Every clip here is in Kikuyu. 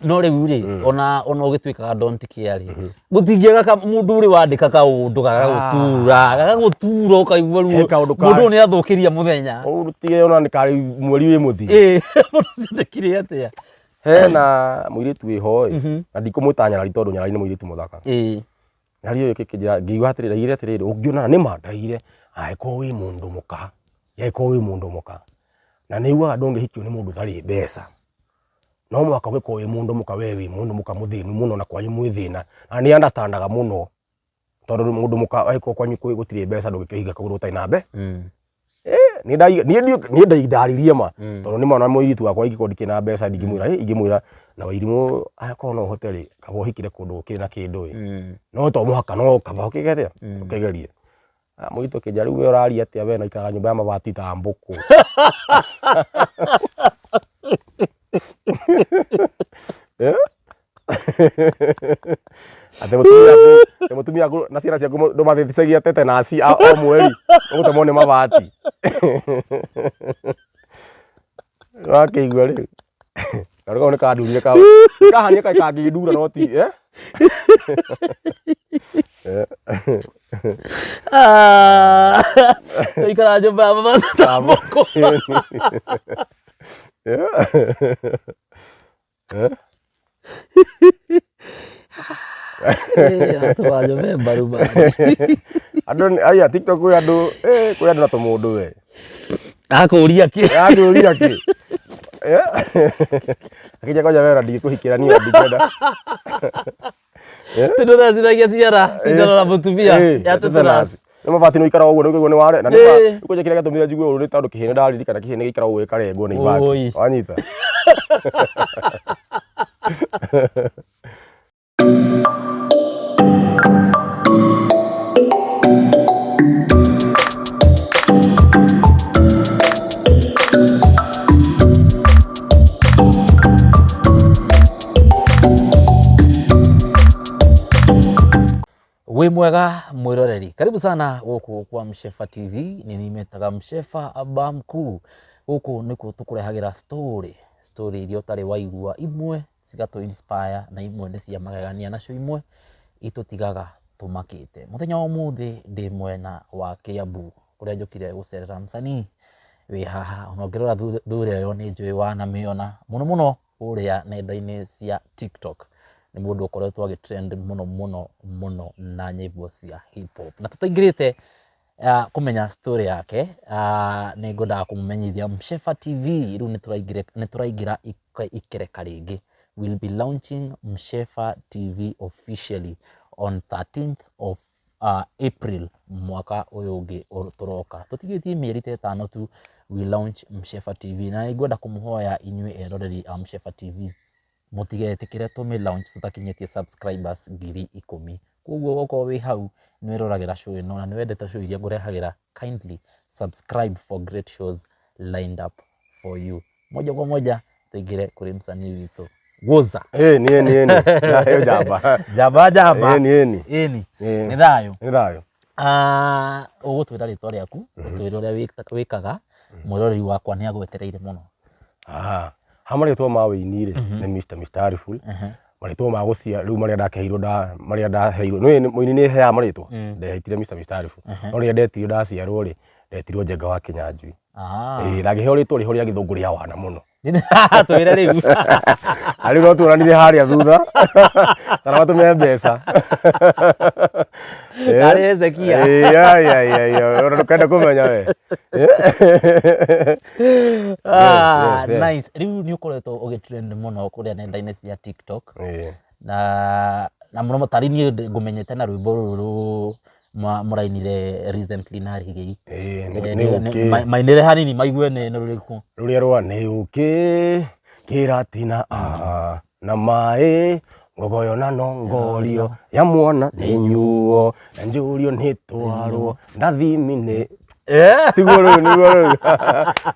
No rĩu rĩ, ona ũgĩtuĩkaga don't care rĩ, gũtingĩaga mũndũ ũrĩ wandĩka kaũndũ gagagũtura, gagagũtura ũkaigua ruo. He kaũndũ Mũndũ ũyũ nĩ athũkĩria mũthenya. Tige ona nĩ karĩ mweri wĩ mũthii. Ĩĩ, mũndũ ũcio andĩkire atĩa? Hena mũirĩtu wĩho ĩ, na ndikũmwĩta Nyarari tondũ Nyarari nĩ mũirĩtu mũthaka. Nyarari ũyũ kĩkĩnjĩra, ngĩigua atĩrĩrĩ, ndaigire atĩrĩrĩ, ũngĩona nĩ ma ndaigire, angĩkorwo wĩ mũndũ mũka, angĩkorwo wĩ mũndũ mũka, na nĩ ugaga ndũngĩhikio nĩ mũndũ ũtarĩ mbeca. No mũhaka ũngĩkorwo wĩ mũndũ mũka, we wĩ mũndũ mũka mũthĩnu mũno na kwanyu mwĩ thĩna. Na nĩ understandaga mũno, tondũ mũndũ mũka angĩkorwo kwanyu gũtirĩ mbeca ndũngĩkĩhika kũndũ gũtarĩ na mbeca. Niĩ ndaririe ma, tondũ nĩ mwana mũirĩtu wakwa ingĩkorwo ndikĩrĩ na mbeca ndingĩmwĩra, ingĩmwĩra na Wairimũ angĩkorwo no ũhote rĩ, kaba ũhikĩre kũndũ gũkĩrĩ na kĩndũ ĩ. No to mũhaka, no kaba ũkĩge atĩa, ũkĩgerie. Mũirĩtu akĩnjĩra rĩu we ũraria atĩa we na ũikaraga nyũmba ya mabati ta mbũkũ. Atĩ mũtumia waku na ciana ciaku ndũmatheticagia tetenasi o mweri, ũgũtemwo nĩ mabati. Ũrakĩigua rĩu? Kaũndũ kau nĩ kandurire kahania kaĩ kangĩndura no ti, eh? Ũikaraga nyũmba ya mabati ta mbũkũ. Andũ aya TikTok kwĩ andũ, kwĩ andũ na tũmũndũ we. Akũria kĩ? Akũria kĩ? Akĩnja kwanja wera ndingĩkũhikĩra niĩ ndingĩenda. Tondũ ndũreciragia ciara cindano na mũtumia ya tetanus. Nĩ mabati nĩ ũikaraga ũguo nĩ ũkaigua nĩ ware na nĩ kwanja kĩrĩa gĩatũmire njigue ũru nĩ tondũ kĩhĩ nĩ ndaririkana kĩhĩ nĩ gĩikaraga ũguo gĩkarengwo nĩ ibati. Wanyita? Wĩ mwega mwĩroreri, karibu sana gũkũ kwa Mshefa TV, nĩ niĩ metaga Mshefa Aba Mkuu. Gũkũ nĩkuo tũkũrehagĩra story, story iria ũtarĩ waigua, imwe cigatũ inspire na imwe nĩ cia magegania, nacio imwe itũtigaga tũmakĩte. Mũthenya wa ũmũthĩ ndĩ mwena wa Kiambu kũrĩa njũkire gũcerera msanii wĩ haha, ona ũngĩrora thura ĩyo nĩ njũĩ wanamĩona mũno mũno kũrĩa nenda-inĩ cia TikTok. Nĩ mũndũ ũkoretwo agĩ trend mũno mũno mũno na nyĩmbo cia hip hop. Na tũtaingĩrĩte kũmenya story yake, nĩ ngwendaga kũmũmenyithia Mshefa TV rĩu nĩ tũraingĩra ikereka rĩngĩ. We'll be launching Mshefa TV officially on 13th of April mwaka ũyũ ũngĩ tũroka. Tũtigĩtie mĩeri ta ĩtano tu we launch Mshefa TV. Na nĩ ngwenda kũmũhoya inyuĩ eroreri a Mshefa TV mũtigetĩkĩre tũmĩ launch tũtakinyĩtie subscribers 10,000. Koguo okorwo wĩ hau nĩ wĩroragĩra show ĩno na nĩ wendete show iria ngũrehagĩra, kindly subscribe for great shows lined up for you. Moja kwa moja tuingire kũrĩ msanii witũ Woza. Ĩni ĩni ĩni. Thayũ njamba. Njamba njamba. Ĩni ĩni. Ĩni. Nĩ thayũ. Nĩ thayũ. Ũgũtwĩra rĩtwa rĩaku, ũtwĩre ũrĩa wĩkaga, mwĩroreri wakwa nĩ agwetereire mũno. Ha marĩtwa ma wĩini rĩ, nĩ Mr Mistariful. Marĩtwa ma gũcia rĩu marĩa ndakeheirwo nda marĩa ndaheirwo nĩ mũini nĩ heaga marĩtwa, ndeheitire Mr Mistariful. No rĩrĩa ndetirwo ndaciarwo rĩ, ndetirwo Njenga wa Kĩnyanjui. Ĩĩ na ngĩheo rĩtwa rĩho rĩa gĩthũngũ rĩa wana mũno. Twĩre rĩu. Na rĩu no tuonanire harĩa thutha kana matũme mbeca. Tarĩ Hezekia. Ĩĩ ai ai ai ona ndũkende kũmenya we. Nice. Rĩu nĩ ũkoretwo ũgĩ trend mũno kũrĩa nenda-inĩ cia TikTok. Na mũno tarĩ niĩ ngũmenyete na rwĩmbo rũrũ mũrainire recently na Rigei. Nĩ ũkĩ. Mainĩre hanini maigue nĩ rũrĩkũ. Rũrĩa rwa nĩ ũkĩ kĩratina na maĩ ngogoyo na nongorio ya mwana nĩ nyuo na njũrio nĩ twarwo ndathimi nĩ tiguo rĩu nĩguo rĩu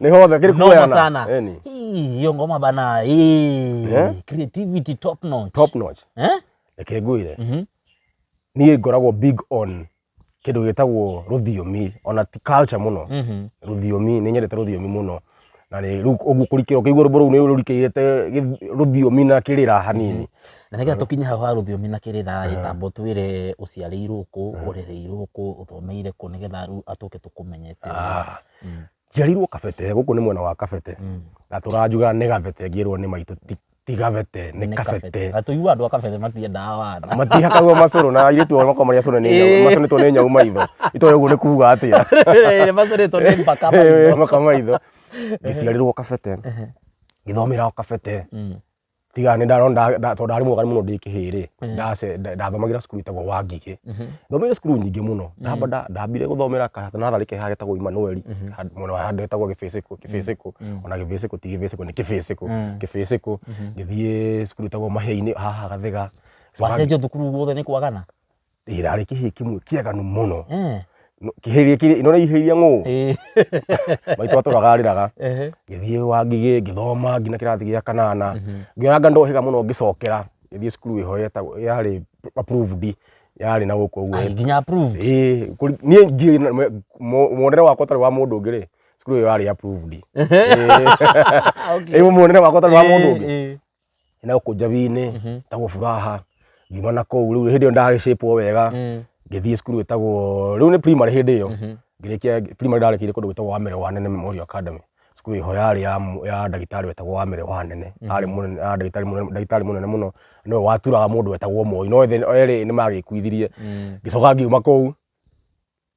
nĩ hothe kĩrĩ Noma kuoyana. sana. Ĩni. Hiyo ngoma bana. Creativity top notch. Top notch. Reke ngwĩre. Niĩ ngoragwo big on kĩndũ gĩtagwo rũthiomi ona ti culture mũno. Rũthiomi nĩ nyendete rũthiomi mũno. Na nĩ rĩu ũguo kũrikĩra ũkĩigua rwĩmbo rũu nĩ rũrikĩirĩte rũthiomi na kĩrĩra hanini. Na nĩgetha tũkinye hau ha rũthiomi na kĩrĩra ĩ, tamba ũtwĩre ũciarĩirwo kũ, ũrereirwo kũ, ũthomeire kũ, nĩgetha rĩu atũke tũkũmenyete. Ah. Njiarĩirwo Kabete, gũkũ nĩ mwena wa Kabete. Na tũranjuga nĩ Gabete ngĩrwo nĩ maitũ ti Gabete, nĩ Kabete. Na tũigua andũ a Kabete matiendaga wana. Matihakagwo macũrũ na airĩtu ao makoragwo marĩ acũrũ nĩ nyau, macũnĩtwo nĩ nyau maitho. Itoĩ ũguo nĩ kuga atĩa. Macũnĩtwo nĩ mbaka maitho. Mbaka maitho. Ngĩciarĩrwo Kabete, ngĩthomera o Kabete. Tiga nĩ ndarona tondũ ndarĩ mwaganu mũno ndĩ kĩhĩĩ rĩ, ndathomagĩra cukuru ĩtagwo Wangigĩ. Thomeire cukuru nyingĩ mũno. Ndamba ndambire gũthomera natharĩ ke haha getagwo Emmanuel, mwena wa handũ hetagwo Gĩbĩcĩkũ, Kĩbĩcĩkũ, ona Gĩbĩcĩkũ ti Gĩbĩcĩkũ nĩ Kĩbĩcĩkũ, Kĩbĩcĩkũ. Ngĩthiĩ cukuru ĩtagwo Mahĩa-inĩ haha Gathĩga. Wacenjio thukuru guothe nĩ kwagana? Ĩĩ ndarĩ kĩhĩĩ kĩmwe kĩaganu mũno. Kĩhĩĩ kĩrĩa, nĩ wona ihĩĩ iria ng'ũũ? Maitũ atũraga arĩraga. Ngĩthiĩ Wangigĩ ngĩthoma nginya kĩrathi gĩa kanana. Ngĩona anga ndohĩga mũno ngĩcokera, ngĩthiĩ cukuru ĩho yetagwo yarĩ approved, yarĩ na gũkũ ũguo. Ai, nginya approved? Ĩĩ, niĩ ngĩ muonere wakwa ũtarĩ wa mũndũ ũngĩ rĩ, cukuru ĩyo yarĩ approved. Ĩĩ muonere wakwa ũtarĩ wa mũndũ ũngĩ. Na gũkũ Njabi-inĩ, ĩtagwo Furaha, ngiuma na kũu rĩu hĩndĩ ĩyo ndagĩcĩpwo wega, ngĩthiĩ cukuru ĩtagwo, rĩu nĩ primary hĩndĩ ĩyo, ngĩrĩkia primary ndarĩkĩirie kũndũ gwĩtagwo Wamĩrĩ Wanene Memorial Academy, cukuru ĩho yarĩ ya ndagĩtarĩ wetagwo Wamĩrĩ Wanene, arĩ mũnene, arĩ ndagĩtarĩ mũnene, ndagĩtarĩ mũnene mũno, nĩwe waturaga mũndũ wetagwo Moi, no erĩ nĩ magĩkuithirie, ngĩcoka ngiuma kũu,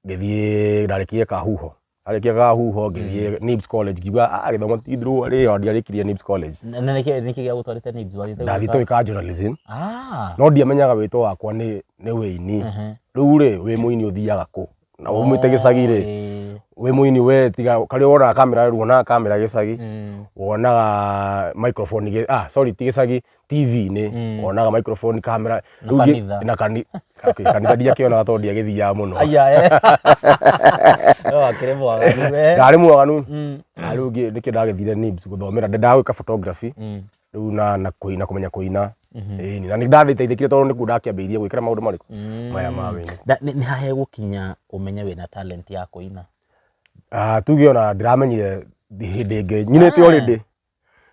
ngĩthiĩ ndarĩkirie Kahuho, ndarĩkia Kahuho ngĩthiĩ Nibs College ngiuga ah gĩthomo ti ndũa rĩ ona ndiarĩkirie Nibs College. Na nĩkĩ nĩkĩ gĩagũtwarĩte Nibs wathiĩte Ndathiĩte gwĩka? gwĩka journalism Ah. no ndiamenyaga wĩto wakwa nĩ nĩ wĩini. Rĩu rĩ wĩ mũini ũthiaga kũ? Na umĩte gĩcagi rĩ Ĩĩ. wĩ mũini we tiga karĩa wonaga kamera rĩu wonaga kamera gĩcagi wonaga microphone ah sorry ti gĩcagi TV-inĩ wonaga microphone kamera Na Rĩu kanitha. na okay, kanitha ndiakĩonaga tondũ ndiagĩthiaga mũno. Aya eh. No akĩrĩ mwaganu we. Ndarĩ mwaganu. Na rĩu nĩkĩo ndagĩthire NIBS gũthomera ndendaga gwĩka photography rĩu na kũina kũmenya kũina. Ĩni na nĩ ndathĩteithĩkire tondũ nĩkuo ndakĩambĩrĩirie gwĩkĩra maũndũ marĩkũ maya ma wĩini. Nĩ ha hegũkinya ũmenye wĩna talent ya kũina? Ah, tuge ona ndĩramenyire hĩndĩ ĩngĩ nyinĩte already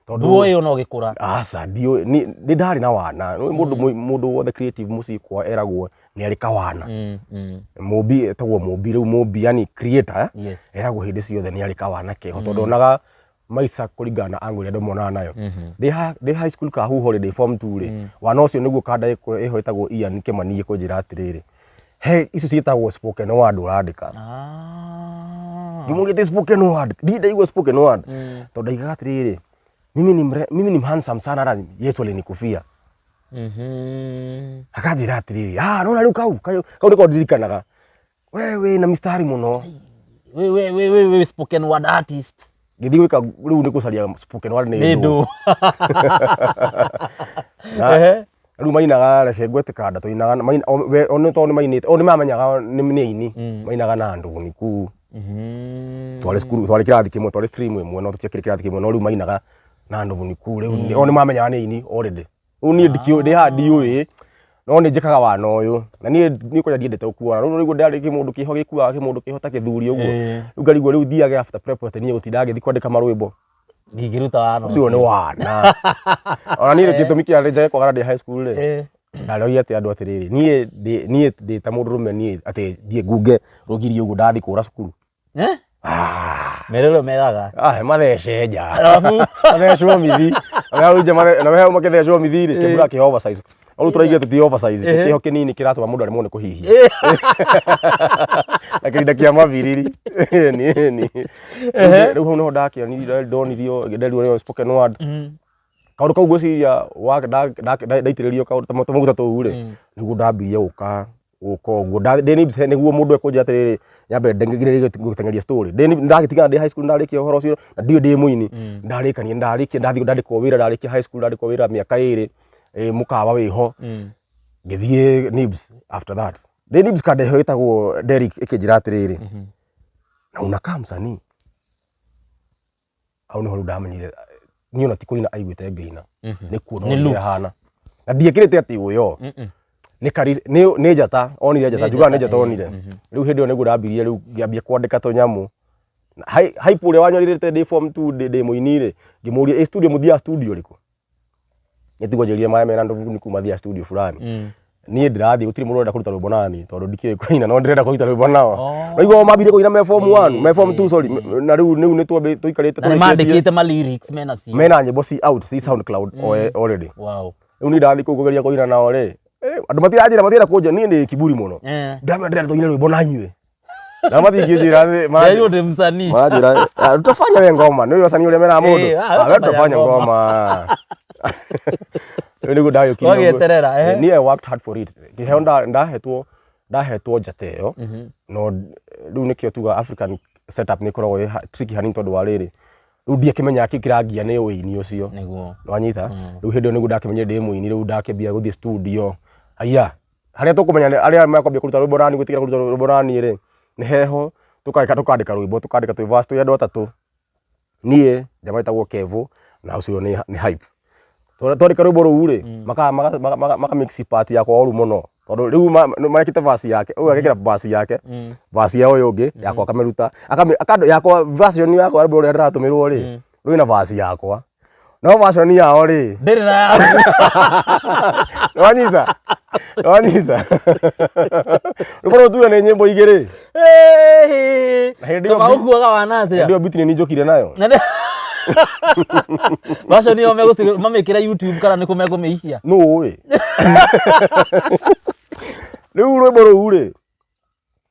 tondũ Nduoĩ ona ũgĩkũra? Aca ndiũĩ nĩ ndarĩ na wana. Nĩũĩ mũndũ mũndũ wothe creative mũciĩ kwao eragwo nĩ arĩ kawana. Mũmbi etagwo mũmbi rĩu mũmbi yani creator eh? Yes. Eragwo hĩndĩ ciothe nĩ arĩ kawana keho tondũ onaga maica kũringana na angle ĩrĩa andũ monaga nayo. Ndĩ high school Kahuho rĩ ndĩ form 2 rĩ wana ũcio nĩguo kanda ĩho ĩtagwo Ian Kĩmani ĩkũnjĩra atĩrĩrĩ he icio ciĩtagwo spoken word ũrandĩka. Ngĩmũria atĩ spoken word ndirĩ ndaigua spoken word tondũ ndaigaga atĩrĩrĩ mimi ni handsome sana na Yesu alinikufia. Akanjĩra atĩrĩrĩ ah nona rĩu kau kau nĩko ndirikanaga we wĩna mistari mũno. We spoken word artist. Ngĩthiĩ gwĩka rĩu nĩ gũcaria spoken word nĩ Nĩ ndũ. ndũ. Na rĩu mainaga reke ngwete kanda tũinaga o nĩ tondũ nĩ mainĩte o nĩ mamenyaga nĩ aini mainaga na ndũni kuu. Twarĩ cukuru twarĩ kĩrathi kĩmwe twarĩ stream ĩmwe no tũtiakĩrĩ kĩrathi kĩmwe no rĩu mainaga na ndũni kuu rĩu o nĩ mamenyaga nĩ aini already. Rĩu niĩ ndikĩũĩ ndĩ haha ndiũĩ no nĩ njĩkaga wana ũyũ na niĩ niĩ kwanja ndiendete gũkuana rĩu nĩguo ndarĩ kĩmũndũ kĩho gĩkuaga kĩmũndũ kĩho ta gĩthuri ũguo. Rĩu ngarigwo rĩu thiage after prep atĩ niĩ gũtinda ngĩthiĩ kwandĩka marwĩmbo. Ndingĩruta wana ũcio. Nĩ wana. Ona niĩ gĩtũmi kĩa njage kwagana ndĩ high school rĩ ndarorire atĩ andũ atĩrĩrĩ niĩ niĩ ndĩ ta mũndũrũme niĩ atĩ thiĩ ngunge rũgiri ũguo ndathiĩ kũra cukuru. Eh? Merĩrwo meraga. Ah, mathece nja. Mathecwo mithi. Na rĩu nja na we makĩthecwo mithi rĩ, kĩmbura kĩ oversize. Rĩu tũraigua tũti oversize, kĩho kĩnini kĩratũma mũndũ aremwo nĩ kũhihia. Na kĩrinda kĩa mabiriri. Ĩni, ĩni. Rĩu hau nĩho ndakĩonirio, ndonirio, nderirwo nĩyo spoken word. Kaũndũ kau ngwĩciria ndaitĩrĩrio kaũndũ tũmaguta tũu rĩ, nĩguo ndambirie gũka gũka ũguo. Ndĩ NIBS nĩguo mũndũ ekũnjĩra atĩrĩrĩ, nyambe ngerie gũteng'eria story. Ndagĩtigana ndĩ high school ndarĩkia ũhoro ũcio na ndiũĩ ndĩ mũini. Ndarĩkania ndarĩkia ndathiĩ ndandĩkwo wĩra ndarĩkia high school ndandĩkwo wĩra mĩaka ĩrĩ mũkawa wĩho. Ngĩthiĩ NIBS after that. Ndĩ NIBS kanda ĩho ĩtagwo Derrick ĩkĩnjĩra atĩrĩrĩ, na unakaa msanii. Hau nĩho rĩu ndamenyire niĩ ona ti kũina aiguĩte ngĩina nĩ kuona Nĩ ũrĩa looks. hana na ndiekĩrĩte atĩ ũyo nĩ nĩ njata onire njata Nĩ njugaga nĩ njata, njata onire rĩu hĩndĩ ĩyo nĩguo ndambirie rĩu ngĩambia kwandĩka tũnyamũ Hype ũrĩa wanyorirĩte ndĩ form 2 ndĩ mũini rĩ, ngĩmũria, ĩ studio mũthiaga studio rĩkũ? Nĩtiguo njĩrire maĩ mena ndovu nĩ kuma thiaga studio fulani. Niĩ ndĩrathiĩ gũtirĩ mũndũ ũrenda kũruta rwĩmbo nani tondũ ndikĩũĩ kũina no ndĩrenda kũruta rwĩmbo nao. Oh. Waigua o mambirie kũina me form 1, me form 2 sorry. Na rĩu nĩ twambi tũikarĩte Na nĩ tũrĩkĩtie. mandĩkĩte ma lyrics mena cio. Mena nyĩmbo ci out ci SoundCloud already. Wow. Rĩu niĩ ndathiĩ kũu kũgeria kũina nao rĩ, andũ matiranjĩra matienda kũnjĩra niĩ ndĩ kiburi mũno. Ndamera ndĩrenda tũine rwĩmbo na inyuĩ. Na matingĩnjĩra thĩ, Nderirwo ndĩ msanii. Maranjĩra, "Ah, tutafanya we ngoma." Nĩ ũĩ wasanii ũrĩa meraga mũndũ. Eh, ah, "Ah, we tutafanya tutafanya ngoma." Rĩu nĩguo ndagĩũkire ũguo. Wagĩeterera, eh. Niĩ I worked hard for it. Kĩheo ndahetwo njata ĩyo. No rĩu nĩkĩo tuga African setup nĩ ĩkoragwo ĩ tricky hanini tondũ wa rĩrĩ. Rĩu ndiakĩmenyaga kĩu kĩrangia nĩ ũini ũcio. Nĩguo. Nĩwanyita? Rĩu hĩndĩ ĩyo nĩguo ndakĩmenyire ndĩ mũini, rĩu ndakĩambia gũthiĩ studio. Haiya, harĩa tũkũmenya nĩ arĩa mekwambia kũruta rwĩmbo nani gwĩtĩkĩra kũruta rwĩmbo nani rĩ, nĩ heho tũkandĩka tũkandĩka rwĩmbo, tũkandĩka twĩ verse twĩ andũ atatũ. Niĩ, jamaa wĩtagwo Kevo na ũcio nĩ Hype. Twandĩka rwĩmbo rũu rĩ, maka mix part yakwa ũru mũno. Tondũ rĩu marekĩte verse yake, ũyũ agekĩra verse yake, verse ya ũyũ ũngĩ, yakwa akamĩruta, yakwa version yakwa rwĩmbo rũrĩa ndĩratũmĩrwo rĩ, rwĩna verse yakwa. No version yao rĩ, Ndĩrĩ na yaku. Nĩwanyita? Nĩwanyita? Rwĩmbo rũu tuge nĩ nyĩmbo igĩrĩ. Na hĩndĩ ĩyo Tũmaũkuaga wana atĩa? Hĩndĩ ĩyo beat nĩ niĩ njũkire nayo. Na Version ĩyo mamĩkĩre YouTube kana nĩ kũ mekũmĩikia? Nũ ũĩ? Rĩu rwĩmbo rũu rĩ,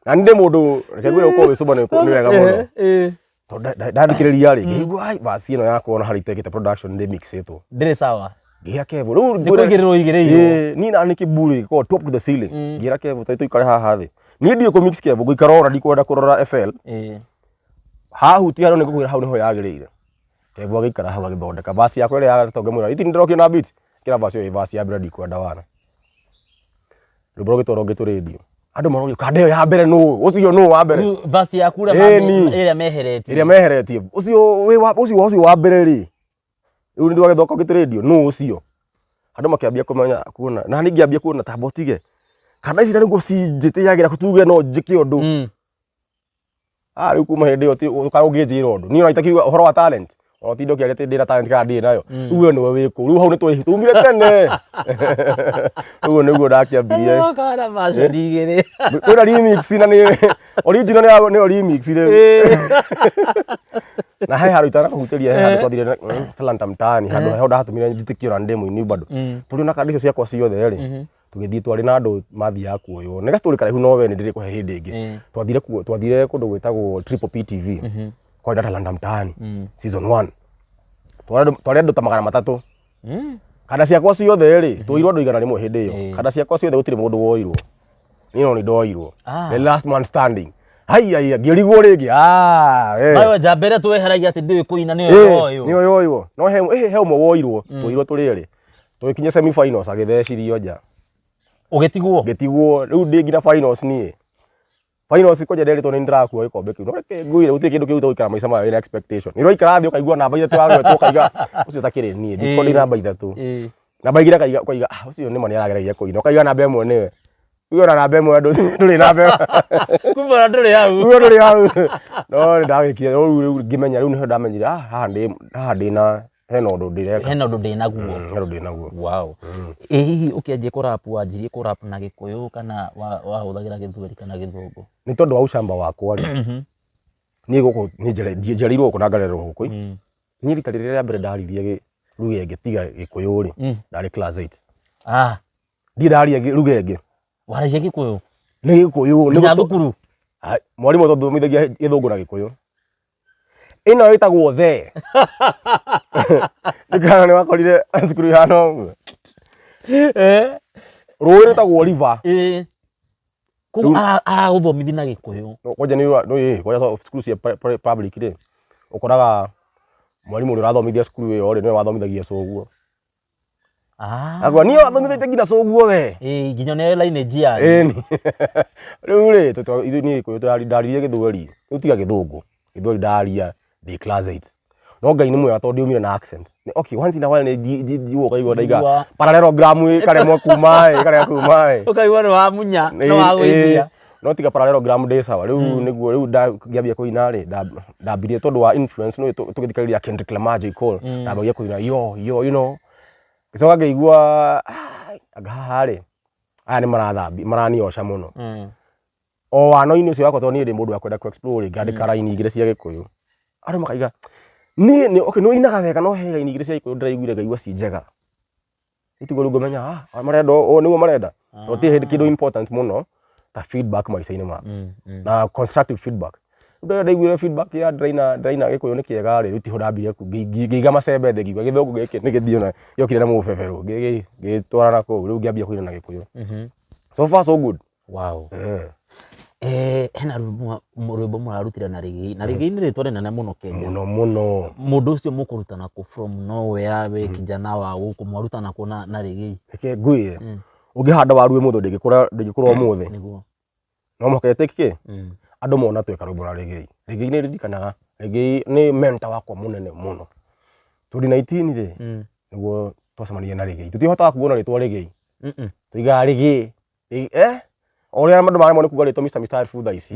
na nĩ ndĩ mũndũ, reke ngwĩre gũkorwo wĩ sober nĩ wega mũno. Tondũ ndathikĩrĩria rĩ, ngĩigua ai, verse ĩno yakwa ona harĩa itekĩte production ndĩ mixĩtwo. Ndĩrĩ sawa. Ngĩra Kevo, rĩu Nĩ kũigĩrĩrwo igĩrĩirwo. Ĩĩ, niĩ na nĩ kĩburi gĩkoragwo top to the ceiling. Ngĩra Kevo, tũikare haha thĩ. Niĩ ndiũĩ kũ mix Kevo, ngũikara ora ndikwenda kũrora FL. Hahutia harĩa nĩngũkwĩra hau nĩho yagĩrĩire. Kevo agĩikara hau agĩthondeka verse yakwa ĩrĩa yarĩ ngĩmwĩra, iti nĩndĩrokire na beat. Ĩkĩra verse ĩyo ĩ verse ya mbere ndikwenda wana. Rwĩmbo rũgĩtwarwo Ngĩtũ Radio. Andũ marorio kanda ĩyo ya mbere nũ? Ũcio nũ wa mbere? Rĩu verse yaku ũrĩa Ĩĩ, ni. ĩrĩa meheretie. Ĩrĩa meheretie. Ũcio wĩ wa ũcio ũcio wa mbere rĩ. Rĩu nĩ ndwagĩthoka Ngĩtũ Radio nũ ũcio? Andũ makĩambia kũmenya kuona. Na niĩ ngĩambia kuona ta mbotige. Kanda ici na nĩguo cinjĩtĩyagĩra tuge no njĩke ũndũ. Ah, rĩu kuma hĩndĩ ĩyo ũkaga ũngĩnjĩra ũndũ. Niĩ ona itakiuga ũhoro wa talent. Ona tinda ũkĩaria atĩ ndĩna talent kana ndirĩ nayo. Rĩu we nĩwe wĩ kũu. Rĩu hau nĩ tumire tene. Ũguo nĩguo ndakĩambirie. Ũkona version igĩrĩ. Kwĩna remix na nĩ original nĩ remix rĩu. Na he handũ itanakũhutĩria he handũ twathire Talanta Mtaani handũ heho ndahatũmire njĩtĩkio na ndĩ mũini bado. Tũrĩ na kandi icio ciakwa ciothe rĩ. Tũgĩthiĩ twarĩ na andũ mathiaga kuoywo. Nĩ gastory karaihu no we nĩ ndĩrĩkũhe hĩndĩ ĩngĩ. Twathire kuo twathire kũndũ gwĩtagwo Triple P TV. Kwarĩ na Talanta Mtaani season 1. Twarĩ andũ ta 300. Kanda ciakwa ciothe rĩ, twoirwo andũ 100 hĩndĩ ĩyo. Kanda ciakwa ciothe gũtirĩ mũndũ woirwo. Niĩ no nĩ ndoirwo. The last man standing. Haiya haiya, ngĩrigwo rĩngĩ. Ah, eh. Nayo njamba ĩrĩa tweheragia atĩ ndĩũĩ kũina nĩyo yoywo. Nĩyo yoywo. No he ũmwe woirwo, twoirwo tũrĩ erĩ. Tũgĩkinya semi finals agĩthecirio nja. Ũgĩtigwo? Ngĩtigwo, rĩu ndĩ nginya finals niĩ. Finals kwanja nderĩtwo nĩ ndĩrakua gĩkombe kĩu. No reke ngwĩre gũtirĩ kĩndũ kĩu ta gũikara maica maya wĩna expectation. Nĩ ũraikara thĩ ũkaigua namba ithatũ yagwetwo ũkaiga ũcio ũtakĩrĩ niĩ, ndikorwo ndĩ namba ithatũ. Namba igĩrĩ ũkaiga ah ũcio nĩma nĩarageragia kũina. Ũkaiga namba ĩmwe nĩwe. Uge ona namba ĩmwe ndũrĩ namba ĩmwe. Kumbe ona ndũrĩ hau. Uge ndũrĩ hau. No nĩ ndagĩkire rĩu ngĩmenya rĩu nĩho ndamenyire ah haha ndĩna hena ũndũ ndĩreka. Hena ũndũ ndĩ naguo. Hena ũndũ ndĩ naguo. Wow. Ĩ hihi ũkĩanjia kũrap wanjirie kũrap na Gĩkũyũ kana wahũthagĩra Gĩthweri kana Gĩthũngũ? Nĩ tondũ wa ũcamba wakwa rĩ, niĩ gũkũ nĩ njiarĩirwo gũkũ na ngarererwo gũkũ. Niĩ rita rĩrĩa rĩa mbere ndaririe lugha ĩngĩ tiga Gĩkũyũ rĩ, ndarĩ class 8. Ndirĩ ndaria lugha ĩngĩ. Waragia Gĩkũyũ? Nĩ Gĩkũyũ, nĩ Nginya thukuru? Mwarimũ atũthomithagia Gĩthũngũ na Gĩkũyũ. Ĩno ĩtagwo the. Nĩ kana nĩ wakorire cukuru ihana ũguo. Rũĩ rwĩtagwo river. Koguo aragũthomithia na Gĩkũyũ. Kwanja nĩ nĩ kwanja cukuru cia public rĩ, ũkoraga mwarimũ ũrĩa ũrathomithia cukuru ĩyo rĩ, nĩwe wathomithagia cũguo. Akauga niĩ wathomithĩtie nginya cũguo we. Ĩĩ, nginya nĩ lineage yanyu. Ĩni. Rĩu rĩ, ithuĩ niĩ Gĩkũyũ ndaririe Gĩthweri, rĩu tiga Gĩthũngũ. Gĩthweri ndaria ndĩ class 8. No Ngai nĩ mwega tondũ ndiumire na accent. Okay, once in a while nĩ njiguaga ũkaigua ndaiga Njigua. parallelogram ĩkaremwo kuma ĩ, ĩkarega kuma ĩ. Ũkaigua nĩ wamunya, nĩ wagũithia. No tiga parallelogram ndĩ sawa rĩu nĩguo rĩu ngĩambia kũina rĩ, ndambirie tondũ wa influence nĩ tũgĩthikĩrĩria Kendrick Lamar, J Cole, ndambagia kũina yo yo ngĩcoka ngĩigua, "Ah, anga haha rĩ aya nĩ marathambi maraniosha mũno." O wano-inĩ ũcio wakwa, tondũ niĩ ndĩ mũndũ wa kwenda ku explore, ngandĩka raini igĩrĩ cia Gĩkũyũ. Andũ makaiga niĩ nĩ okay, nĩ ũinaga wega, no he raini igĩrĩ cia Gĩkũyũ ndĩraiguire ngaigua ci njega. Itiguo rĩu ngũmenya, ah, marenda ũũ nĩguo marenda, tondũ ti hĩndĩ kĩndũ important mũno ta feedback maica-inĩ maku na constructive feedback. Rĩu rĩrĩa ndaiguire feedback ya ndĩraina ndĩraina Gĩkũyũ nĩ kĩega rĩ, rĩu tiho ndambirie ngĩiga macembe thĩ, ngiuga gĩthũngũ gĩkĩ nĩ gĩthiĩ ona gĩokire na mũbeberũ, ngĩtwarana kũu, rĩu ngĩambia kũina na Gĩkũyũ. So far so good. Wow. Hena rwĩmbo rwĩmbo mũrarutire na Rĩgĩi, na Rĩgĩi nĩ rĩtwa rĩnene mũno Kenya. Mũno mũno. Mũndũ ũcio mũkũrutana kũ from nowhere, we kijana wa gũkũ, mwarutana kũ na Rĩgĩi? Reke ngwĩre, ũngĩhanda waru ũmũthĩ ndĩngĩkũra, ndĩngĩkũra ũmũthĩ. No mũhaka ĩtĩke kĩ andũ mona tweka rwĩmbo na Rĩgĩi. Rĩgĩi nĩ ririkanaga, Rĩgĩi nĩ mentor wakwa mũnene mũno. 2019 rĩ, nĩguo twacemanirie na Rĩgĩi. Tũtihotaga kuona rĩtwa Rĩgĩi, tuigaga Rĩgĩ. O ũrĩa andũ maremwo nĩ kuga rĩtwa Mr. Mistari thaa ici.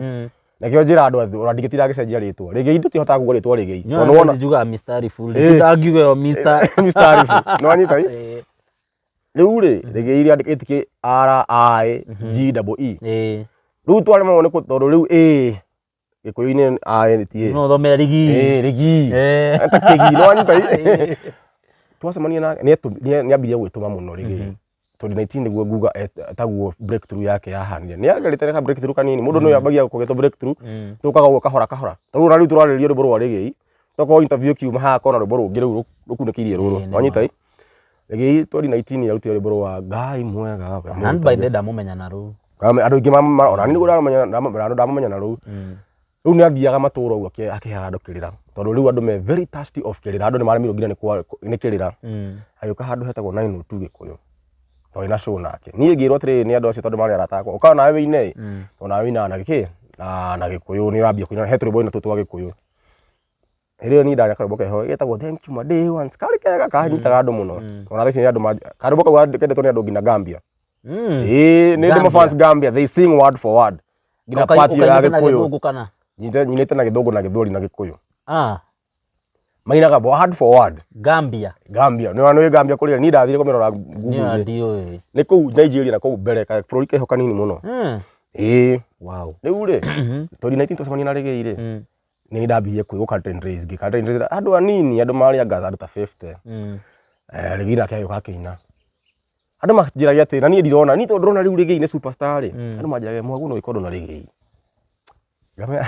Nakĩo njĩra andũ ona ndingĩtinda ngĩcenjia rĩtwa Rĩgĩi, tũtihotaga kuga rĩtwa Rĩgĩi tondũ wona njugaga mistari full. Ndangiuga ĩyo Mr. Mistari full nĩ wanyita i? Rĩu rĩ, Rĩgĩi rĩandĩkĩtĩ R I G double E. Rĩu twaremwo nĩ tondũ rĩu ĩ Gĩkũyũ-inĩ I ti ĩ. No thomera Rĩgii. Ĩ Rĩgii ta kĩgi, nĩ wanyita i? Twacemania na nĩ ambirie gwĩtũma mũno Rĩgĩi 2019, nĩguo nguga taguo breakthrough yake yahanire. Nĩ agerete ka breakthrough kanini, mũndũ nĩ ambagia kũgĩtwo breakthrough, tũkaga ũguo kahora kahora. Tarĩu ona rĩu tũrarĩrĩria rwĩmbo rwa Rĩgĩi, tokorwo interview ĩkiuma haha kona rwĩmbo rũngĩ rĩu rũkunĩkĩirie rũrũ. Wanyita i? Rĩgĩi 2019 yarutire rwĩmbo rwa Ngai mwega we. Na by the ndamũmenya na rũu. Andũ aingĩ ona niĩ nĩguo ndamenya, ndamũmenya na rũu. Rĩu nĩ athiaga matũra ũguo akĩheaga andũ kĩrĩra, tondũ rĩu andũ me very thirsty of kĩrĩra, andũ nĩ maremirwo nginya nĩ kĩrĩra. Agĩũka handũ hetagwo 902 Gĩkũyũ, twarĩ na show nake. Niĩ ngĩrwo atĩrĩrĩ nĩ andũ acio, tondũ marĩ arata akwa, ũkaga nawe wĩine ĩ, tondũ nawe wĩinaga na gĩkĩ na Gĩkũyũ, nĩ ũrambia kũina, he tũrwĩmbo wĩna tuo twa Gĩkũyũ. Hĩndĩ ĩyo niĩ ndarĩ na karwĩmbo keho getagwo "Thank You My Day Ones", karĩ kega, kanyitaga andũ mũno. Ona thaa ici nĩ andũ karwĩmbo kau kendetwo nĩ andũ nginya Gambia. Ĩĩ nĩ ndĩ fans Gambia, they sing word for word nginya part ĩyo ya Ũkainĩte na Gĩkũyũ. Gĩthũngũ kana? Nyinĩte na Gĩthũngũ na Gĩthweri na Gĩkũyũ. Mainaga word for word. Gambia? Gambia nĩ nĩ Gambia kũrĩa niĩ ndathire kũmĩrora Niĩ Google-inĩ. Ndiũĩ. Nĩ kũu Nigeria na kũu mbere, ka bũrũri keho kanini mũno. Ĩĩ. Rĩu rĩ, 2019 twacemania na Rĩgĩi rĩ, nĩ ndambirie kwĩ curtain raise, ngĩ curtain raise andũ anini, andũ marĩ anga andũ ta 50. Rĩgĩi nake agĩũka akĩina. Andũ manjĩragia atĩ na niĩ ndirona, niĩ tondũ ndĩrona rĩu Rĩgĩi nĩ superstar rĩ, andũ manjĩragia mwagu no wĩkondwo na Rĩgĩi. Ngamera,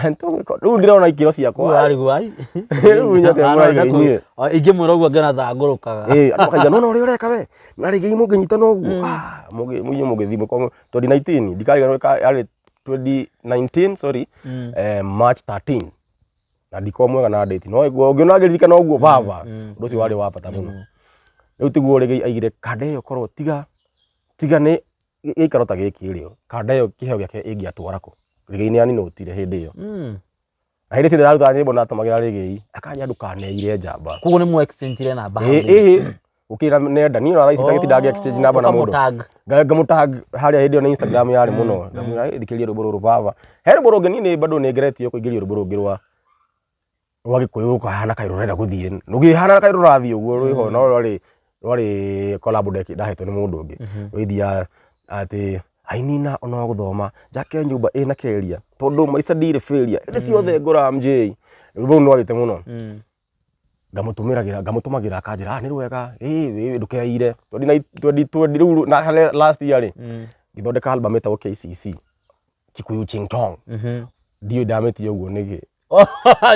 rĩu ndĩrona ikĩro ciakwa. Warigwo ai. Rĩu nyate mũraiga inyuĩ. Ingĩmwĩra ũguo ngĩona ta ngũrũkaga. Ĩĩ, andũ makaiga nona ũrĩa ũreka we na Rĩgĩi mũngĩnyitana ũguo, ah, inyuĩ mũngĩthiĩ mũkorwo 2019, ndikariganĩrwo, yarĩ 2019, sorry, March 13, na ndikorwo mwega na date, no ũngĩona ngĩririkana ũguo baba, ũndũ ũcio warĩ wa bata mũno. Rĩu tiguo Rĩgĩi aigire kanda ĩyo, korwo tiga tiga nĩ gĩikaro ta gĩkĩ rĩ, kanda ĩyo kĩheo gĩake ĩngĩatwara kũ? Rĩgĩi nĩ aninũtire hĩndĩ ĩyo, na hĩndĩ ciothe ndaruta nyĩmbo natũmagĩra Rĩgĩi akanjĩra ndũkaneire njamba. Koguo nĩ mũ exchange namba hau Ĩĩ. rĩngĩ? Ĩĩ, gũkĩra nenda niĩ ona thaa ici tagĩtinda ngĩ exchange namba na mũndũ. Ũkamũtag. Ngamũtag harĩa hĩndĩ ĩyo nĩ Instagram yarĩ mũno, ngamwĩra, "Ĩ, thikĩrĩria rwĩmbo rũrũ baba." He rwĩmbo rũngĩ niĩ nĩ bado nĩ ngeretie kũingĩria rwĩmbo rũngĩ rwa Gĩkũyũ rũkahana kaĩ rũrenda gũthiĩ, rũgĩhana kaĩ rũrathiĩ ũguo rwĩho, no rwarĩ collab ndahetwo nĩ mũndũ ũngĩ rũithiaga atĩ ainina ona gũthoma njake nyũmba ĩna keria tondũ maica ndirĩ failure hĩndĩ ciothe ngũra MJ. Rwĩmbo rũu nĩ rwathiĩte mũno. Ngamũtũmagĩra akanjĩra, "Ah, nĩ rwega, ĩ ĩ ndũkeire." 2020 rĩu na harĩa last year rĩ, ngĩthondeka album ĩtagwo KCC, Kikuyu Ching Tong. Ndiũĩ ndamĩtire ũguo nĩkĩ.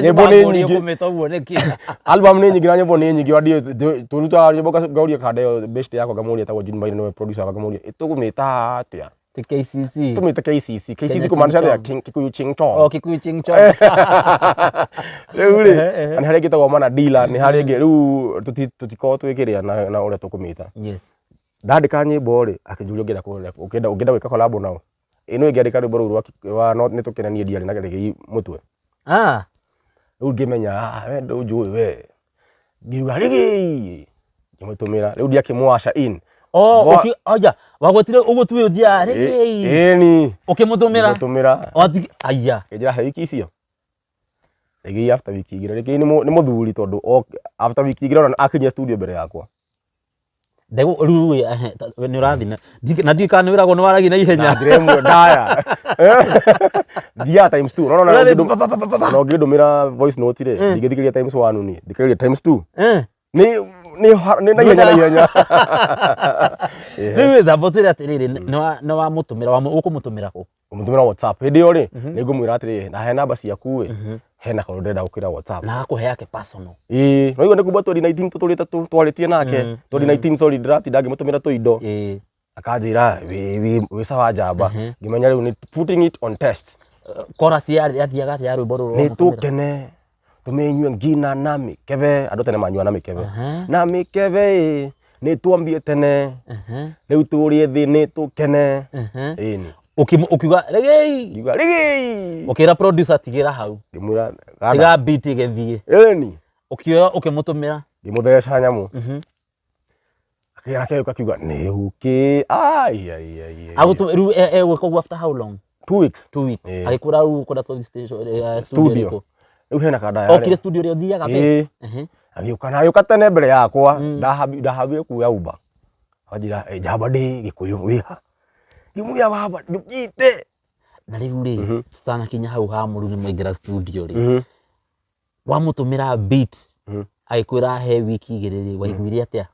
Nyĩmbo nĩ nyingĩ. Ũkũmĩta ũguo nĩkĩ? Album nĩ nyingĩ na nyĩmbo nĩ nyingĩ, ndiũĩ tũrutaga nyĩmbo, ngauria kanda ĩyo best yakwa, ngamũria, ĩtagwo June Maina, nĩwe producer wakwa, ngamũria, "Ĩ, tũgũmĩta atĩa?" Ti KCC? Tũmĩte KCC. KCC Kenya kumaanisha Ching atĩa? Chong. Kikuyu Ching Tong. Oh, Kikuyu Ching Chong. Rĩu rĩ, na nĩ harĩa ĩngĩ ĩtagwo Mana Dealer, nĩ harĩa ĩngĩ rĩu tũtikoragwo twĩkĩrĩa na ũrĩa tũkũmĩta. Ndandĩka nyĩmbo rĩ, akĩnjũria, ũngĩenda ũngĩenda gwĩka collab nao? Ĩ nĩ ngĩandĩka rwĩmbo rũu rwa no nĩ tũkenanie, ndiarĩ na Rĩgĩi mũtwe. Rĩu ngĩmenya, ah, we ndũnjũĩ we. Ngiuga, "Rĩgĩi," ngĩmũtũmĩra, rĩu ndiakĩmũasha in. Oh, aya wagwetire ũguo tu ũthiaga rĩgĩi. Ĩni. Ũkĩmũtũmĩra. Ngĩmũtũmĩra. Wati aya. Akĩnjĩra he wiki icio. Rĩgĩi after wiki igĩrĩ. Rĩgĩi nĩ mũthuri tondũ after wiki igĩrĩ ona akinyia studio mbere yakwa. Ndegũ rĩu nĩ ũrathiĩ na ndiũĩ kana nĩ wĩragwo nĩ waragia na ihenya. Na njĩra ĩmwe ndaya. Thiaga times two. Ũrona Ũrathiĩ pa, pa, pa, pa, pa, pa. ona ũngĩndũmĩra voice note rĩ, ndingĩthikĩrĩria times one niĩ. Thikĩrĩria times two. Nĩ na ihenya na ihenya. Rĩu wĩ thambo twĩre atĩrĩrĩ, nĩ wamũtũmĩra, ũkũmũtũmĩra kũ? Ngũmũtũmĩra WhatsApp. Hĩndĩ ĩyo rĩ, nĩ ngũmwĩra atĩrĩrĩ, na he namba ciaku ĩ, hena kaũndũ ndĩrenda gũkwĩra WhatsApp. Na akũhe yake personal. Ĩĩ, no igua nĩ kuma 2019 tũtũrĩte twarĩtie nake. 2019 sorry, ndĩratinda ngĩmũtũmĩra tũindo. Akanjĩra wĩ sawa njamba. Ngĩmenya rĩu nĩ putting it on test. Chorus yathiaga atĩa ya rwĩmbo rũrũ Nĩ wamũtũmĩra? tũkene tũmĩnyue ngina na mĩkebe. Andũ tene manyua na mĩkebe. Na mĩkebe ĩ, nĩ twambie tene. Rĩu tũrĩ thĩ nĩ tũkene. Ĩni. Ũkiuga regei. Ngiuga regei. Ũkĩra producer tigĩra hau. Ngĩmwĩra gana. Tiga beat ĩgĩthiĩ. Ĩni. Ũkĩoya ũkĩmũtũmĩra. Ngĩmũtheca nyamũ. Akĩra akiuga nĩ ũkĩ. Ai ai ai ai. Agũtũ rĩu egwĩka ũguo after how long? 2 weeks. 2 weeks. Ĩĩ. Agĩkwĩra rĩu ũkwenda tũthiĩ station, studio Studio. ĩrĩkũ? Rĩu hena kanda Okire studio ĩrĩa ũthiaga mbere? Ĩĩ. Agĩũka na agĩũka tene mbere yakwa. Ndahambire kuoya Uber. Anjĩra, njamba ndĩ Gĩkũyũ wĩha. Ngĩmwĩra baba ndũkite. Na rĩu rĩ, tũtanakinya hau ha mũru nĩ mwaingĩra studio rĩ. Wamũtũmĩra beat. Agĩkwĩra he wiki igĩrĩ rĩ, waiguire atĩa?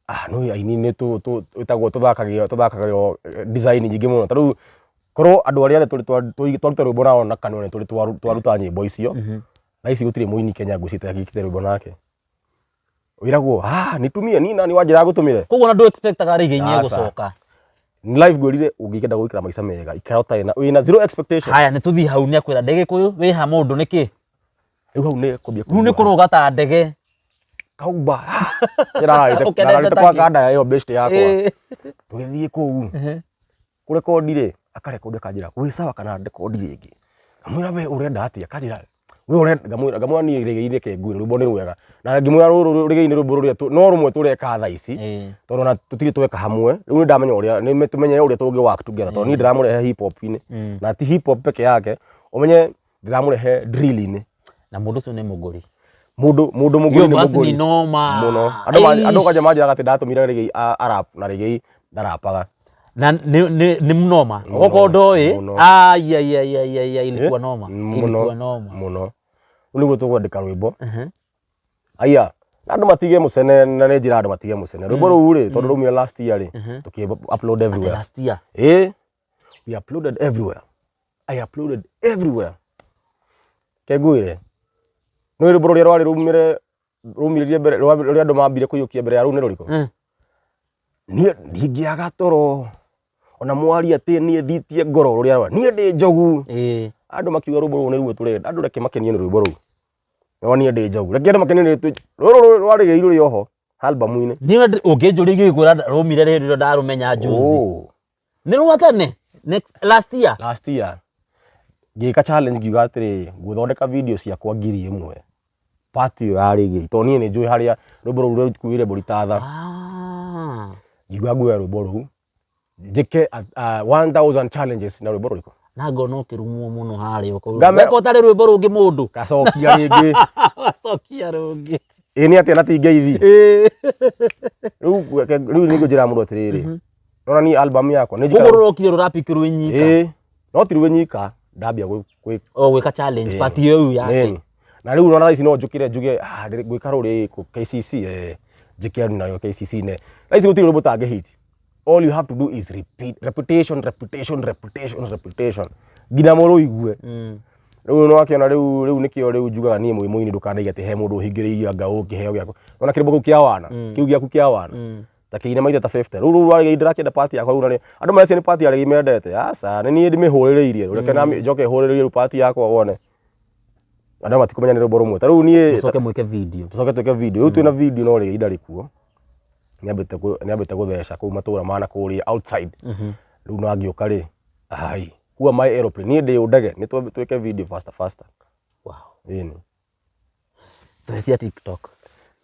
Ah, no aini nĩ ĩtagwo tũthakagĩrwo design nyingĩ mũno. Ta rĩu korwo andũ arĩa othe tũrĩ twaruta rwĩmbo nao na kanua nĩ tũrĩ twaruta nyĩmbo icio. Thaa ici gũtirĩ mũini Kenya ngwĩciria ũtangĩkĩte rwĩmbo nake. Wĩragwo, nitumie ni nani wanjĩra ngũtũmĩre. Koguo ona ndũ expectaga rĩngĩ inyuĩ Aca. gũcoka. Live ngwĩrire ũngĩkenda gũikara maica mega, ikara ũtarĩ na wĩna zero expectation. Haya nĩ tũthiĩ hau nĩ akwĩra ndĩ Gĩkũyũ wĩ ha mũndũ nĩkĩ? Rĩu hau nĩ kwambia Rĩu nĩ kũigua. kũrũga ta ndege. Kauba. Ndĩrararĩte Ũkenete ndararĩte kwa takĩ. kanda ĩyo best yakwa. Tũgĩthiĩ kũu. Kũrekondi rĩ, akarekondi akanjĩra wĩ sawa kana ndekondi rĩngĩ. Ngamwĩra we ũrenda atĩa? Akanjĩra we ũrenda, ngamwĩra niĩ rĩgĩi reke ngwĩre rwĩmbo nĩ rwega. Na ngĩmwĩra rũrũ rĩgĩi nĩ rwĩmbo rũrĩa no rũmwe tũreka thaa ici. Tondũ ona tũtirĩ tweka hamwe. Rĩu nĩ ndamenya ũrĩa, nĩ tũmenye ũrĩa tũngĩ work together. Tondũ niĩ ndĩramũrehe hip hop-inĩ. Na ti hip hop peke yake, ũmenye ndĩramũrehe drill-inĩ. Na mũndũ ũcio nĩ mũgũri. Mũndũ mũgũri Iyo nĩ verse mũgũri. ni noma. Mũno. Andũ kwanja manjĩraga atĩ ndatũmire rĩgĩi arap na rĩgĩi ndarapaga. Na nĩ mnoma. Mũno, Okorwo ndoĩ, mũno. ai, ai, ai, ai, ai, ai, ilikuwa noma. Mũno, Ilikuwa noma. mũno. Rĩu nĩguo tũkwandĩka rwĩmbo. Aya, na andũ matige mũcene, na nĩ njĩra andũ matige mũcene. Rwĩmbo rũu rĩ, tondũ rwaumire last year rĩ, tũkĩ upload everywhere. Last year. Ĩĩ, we uploaded everywhere. I uploaded everywhere. Ke ngwĩre, nĩ rwĩmbo rũrĩa rwarĩ rumire, rumiririe mbere, rũrĩa andũ mambire kũiyũkia mbere ya rũu nĩ rũrĩkũ? Niĩ ndingĩaga toro, ona mwaria atĩ niĩ thitie ngoro rũrĩa rwa, niĩ ndĩ njogu. Andũ makiuga rwĩmbo rũu nĩruo tũrenda, andũ reke makenio nĩ rwĩmbo rũu. No niĩ ndĩ njogu. Reke andũ makenio nĩ rũrũ rwa rĩgĩi rũrĩ oho albamu-inĩ. Niĩ ũngĩnjũria ingĩkwĩra rũmire rĩrĩ rĩrĩa ndarũmenya juzi. Nĩ rwa tene? Next, last year? Last year. Ngĩka challenge ngiuga atĩrĩ, ngũthondeka video ciakwa ngiri ĩmwe. Part ĩyo ya rĩgĩi. Tondũ niĩ nĩ njũĩ harĩa rwĩmbo rũu rũkuĩre mbũri ta tha. Ngiuga nguoya rwĩmbo rũu. Njĩke 1000 challenges na rwĩmbo rũrĩkũ? Na ngona ũkĩrumwo mũno harĩa ũkauga. Ngame- Weka ũtarĩ rwĩmbo rũngĩ mũndũ. Gacokia rĩngĩ. Gacokia rũngĩ. Ĩĩ nĩ atĩa na ti ngeithi? Rĩu nĩ ngũnjĩra mũndũ atĩrĩrĩ. Rora niĩ album yakwa nĩ Koguo njikaraga. rũrokire rũrapikirwo inyika. Ĩĩ. No ti rwĩ nyika, ndambia gwĩ O gwĩka challenge Ĩĩ. part ĩyo yake. Nĩni. Na rĩu ona thaa ici no njũkĩre njuge, ngwĩka rũrĩ kũ KCC, njĩke nayo KCC ne. Thaa ici gũtirĩ rwĩmbo ũtangĩ hit. All you have to do is repeat, repetition, repetition, repetition, repetition. Nginya mũrũigue. Rĩu nĩ wakĩona rĩu nĩkĩo rĩu njugaga niĩ mwĩ mũini ndũkanaige atĩ he mũndũ ũhingĩrĩirie anga ũkĩheo gĩaku. Ona kĩrĩmbo kĩu kĩa wana, kĩu gĩaku kĩa wana. Ta kĩine maithe ta 50. Rĩu rũu rwa rĩgĩi ndĩrakĩenda part yakwa rĩu na andũ mareciria nĩ part ya rĩgĩi mendete. Aca, nĩ niĩ ndĩmĩhũrĩrĩirie. Reke na njoke hũrĩrĩrie rĩu part yakwa wone. Andũ matikũmenya nĩ rwĩmbo rũmwe. Ta rĩu niĩ Tũcoke mwĩke video. Tũcoke twĩke video. Rĩu twĩna video no rĩgĩi ndarĩ kuo. Nĩambĩte gũtheca kũu matũra ma na kũrĩa outside. Rĩu no angĩũka rĩ, ai, who am I aeroplane? Niĩ ndĩ ndege, nĩ twĩke video faster faster. Wow. Ĩni. Tũhe cia TikTok.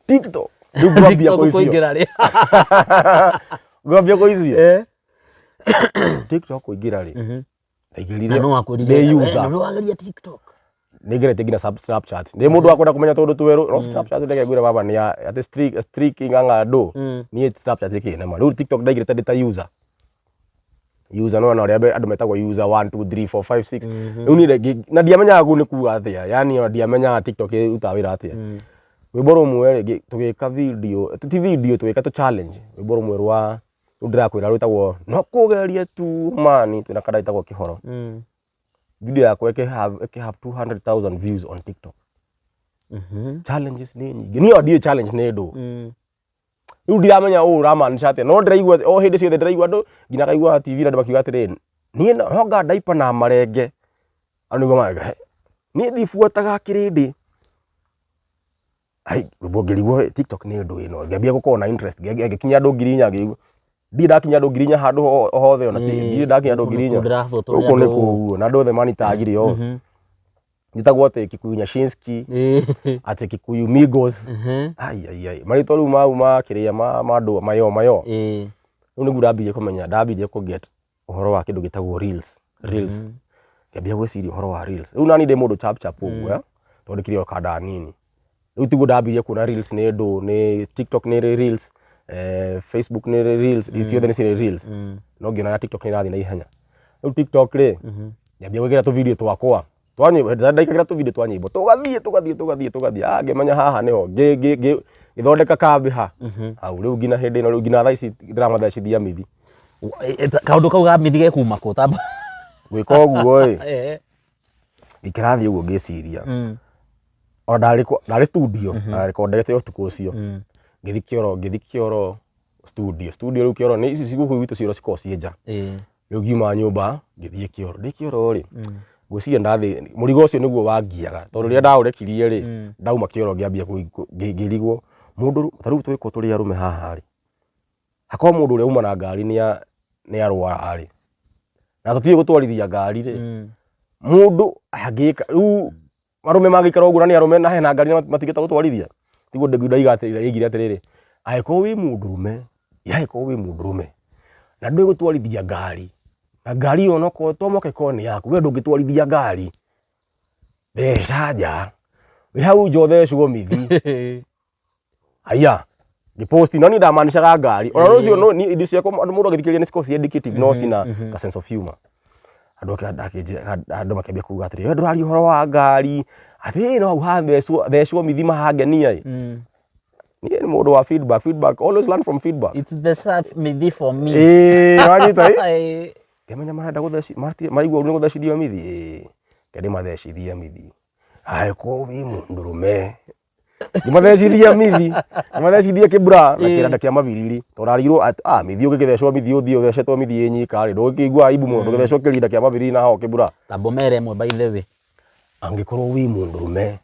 TikTok. Rĩu ngwambia TikTok kũ icio. kũingĩra rĩ. Ngwambia kũicia. Eh. TikTok kũingĩra rĩ, ndaingĩrire Na no akwĩrire ndĩ user. No wageria TikTok. Nĩngeretie nginya Snapchat. Ndĩ mũndũ wa kwenda kũmenya tũndũ twerũ, no Snapchat ndeke ngwĩre baba nĩ ya atĩ streak streak ng'ang'a ndũ. Niĩ Snapchat ĩkĩnema. Rĩu TikTok ndaingĩrĩte ndĩ ta user. User no na ũrĩa andũ metagwo user 1 2 3 4 5 6. Rĩu niĩ na ndiamenyaga kũu nĩ kuga atĩa. Yani ona ndiamenyaga TikTok ĩrutaga wĩra atĩa. Rwĩmbo rũmwe rĩ, tũgĩka video, ti video, tũgĩka tũ challenge. Rwĩmbo rũmwe rwa rĩu ndĩrakwĩra rwĩtagwo no kũgeria tu mani, twĩna kanda ĩtagwo Kĩhoro. Video yakwa ĩkĩ have 200,000 views on TikTok. Challenges nĩ nyingĩ. Niĩ ona ndiũĩ challenge nĩ ndũ. Rĩu ndiramenya ũũ ũramaanisha atĩa, no ndĩraigua o hĩndĩ ciothe ndĩraigua andũ nginya ngaigua TV na andũ makiuga atĩrĩrĩ, niĩ no ndaipa na marenge. Andũ nĩguo marauga, niĩ ndibuataga kĩrĩndĩ. Ai, rwĩmbo ngĩrigwo TikTok nĩ ndũ ĩno, ngĩambia gũkorwo na interest, ngĩkinyia andũ 4,000, ngĩigua ndirĩ ndakinyia andũ 4,000 handũ hothe ona ndirĩ ndakinyia andũ 4,000. Ndĩrabuatwo Gũkũ nĩ kũu na andũ othe manitagire o. Njĩtagwo atĩ Kikuyu Nyashinski, atĩ Kikuyu Migos. Ai ai ai, marĩtwa rĩu mau ma kĩrĩa ma andũ mayo mayo. Rĩu nĩguo ndambirie kũmenya, ndambirie kũ get ũhoro wa kĩndũ gĩtagwo reels. Reels. Ngĩambia gwĩciria ũhoro wa reels. Rĩu nani ndĩ mũndũ chap chap ũguo, tondũ kĩrĩa o kanda nini. Rĩu tiguo ndambirie kuona reels nĩ ndũ, nĩ TikTok nĩ ĩrĩ reels, Facebook nĩ ĩrĩ reels, ici ciothe nĩ cirĩ reels. No ngĩona TikTok nĩ ĩrathiĩ na ihenya. Rĩu TikTok rĩ, ngĩambia gwĩkĩra tũ video twakwa twa nyĩmbo, ndaikagĩra tũ video twa nyĩmbo tũgathiĩ tũgathiĩ tũgathiĩ tũgathiĩ, ah, ngĩmenya haha nĩho ngĩthondeka kambĩ ha hau. Rĩu nginya hĩndĩ ĩno, rĩu nginya thaa ici ndĩramathecithia mithi. Kaũndũ kau ga mithi gekuma kũ tamba? Gwĩka ũguo ĩ, ngĩkĩrathiĩ ũguo ngĩciria, ona ndarĩ studio na rekondete ũtukũ ũcio, ngĩthiĩ kĩoro studio. Rĩu kĩoro nĩ ici gũkũ gwitũ, cioro cikoragwo ciĩ nja. Rĩu ngiuma nyũmba ngĩthiĩ kĩoro, ndĩ kĩoro rĩ, ngwĩciria ndathiĩ mũrigo ũcio nĩguo wangiaga, tondũ rĩrĩa ndaũrekirie rĩ, ndauma kĩoro ngĩambia ngĩrigwo mũndũ ta rĩu twĩkwo tũrĩ arũme haha rĩ, hakorwo mũndũ ũrĩa uma na ngari nĩ arwara rĩ, na tũtiũĩ gũtwarithia ngari rĩ, mũndũ angĩka rĩu arũme mangĩikara ũguo na nĩ arũme na hena ngari na matingĩhota gũtwarithia, tiguo ndaiga atĩrĩrĩ, ndaigire atĩrĩrĩ, angĩkorwo wĩ mũndũrũme, angĩkorwo wĩ mũndũrũme na ndũĩ gũtwarithia ngari, na ngari ĩyo onokorwo to mũhaka ĩkorwo nĩ yaku, we ndũngĩtwarithia ngari, mbeca nja wĩ hau nja ũthecwo mithi. Aya ngĩposti, no niĩ ndamaanishaga ngari ona rũcio, no niĩ indo ciakwa andũ mũndũ agĩthikĩrĩria nĩ cikoragwo ci educative no cina ka sense of humor. Andũ andũ makĩambia kuga atĩrĩ, we ndũraria ũhoro wa ngari atĩ no hau hathecwo thecwo mithi mahangenia ĩ. Niĩ nĩ mũndũ wa feedback, feedback, always learn from feedback. It's the sharp mithi for me. Ĩĩ, wanyita ĩ. Ngĩmenya marenda gũtheci maraigua ũru nĩ gũthecithio mithi, ĩĩ, kende mathecithie mithi. Angĩkorwo wĩ mũndũrũme, ngĩmathecithia mithi, ngĩmathecithia kĩbura na kĩranda kĩa mabiriri, tondũ arigirwo ah, mithi ũngĩgĩthecwo mithi ũthiĩ ũthecetwo mithi ĩ nyika rĩ, ndũngĩkĩigua aibu mũno ndũgĩthecwo kĩrinda kĩa mabiriri na ho kĩbura. Tamba ũmere ĩmwe, by the way. Angĩkorwo wĩ mũndũrũme,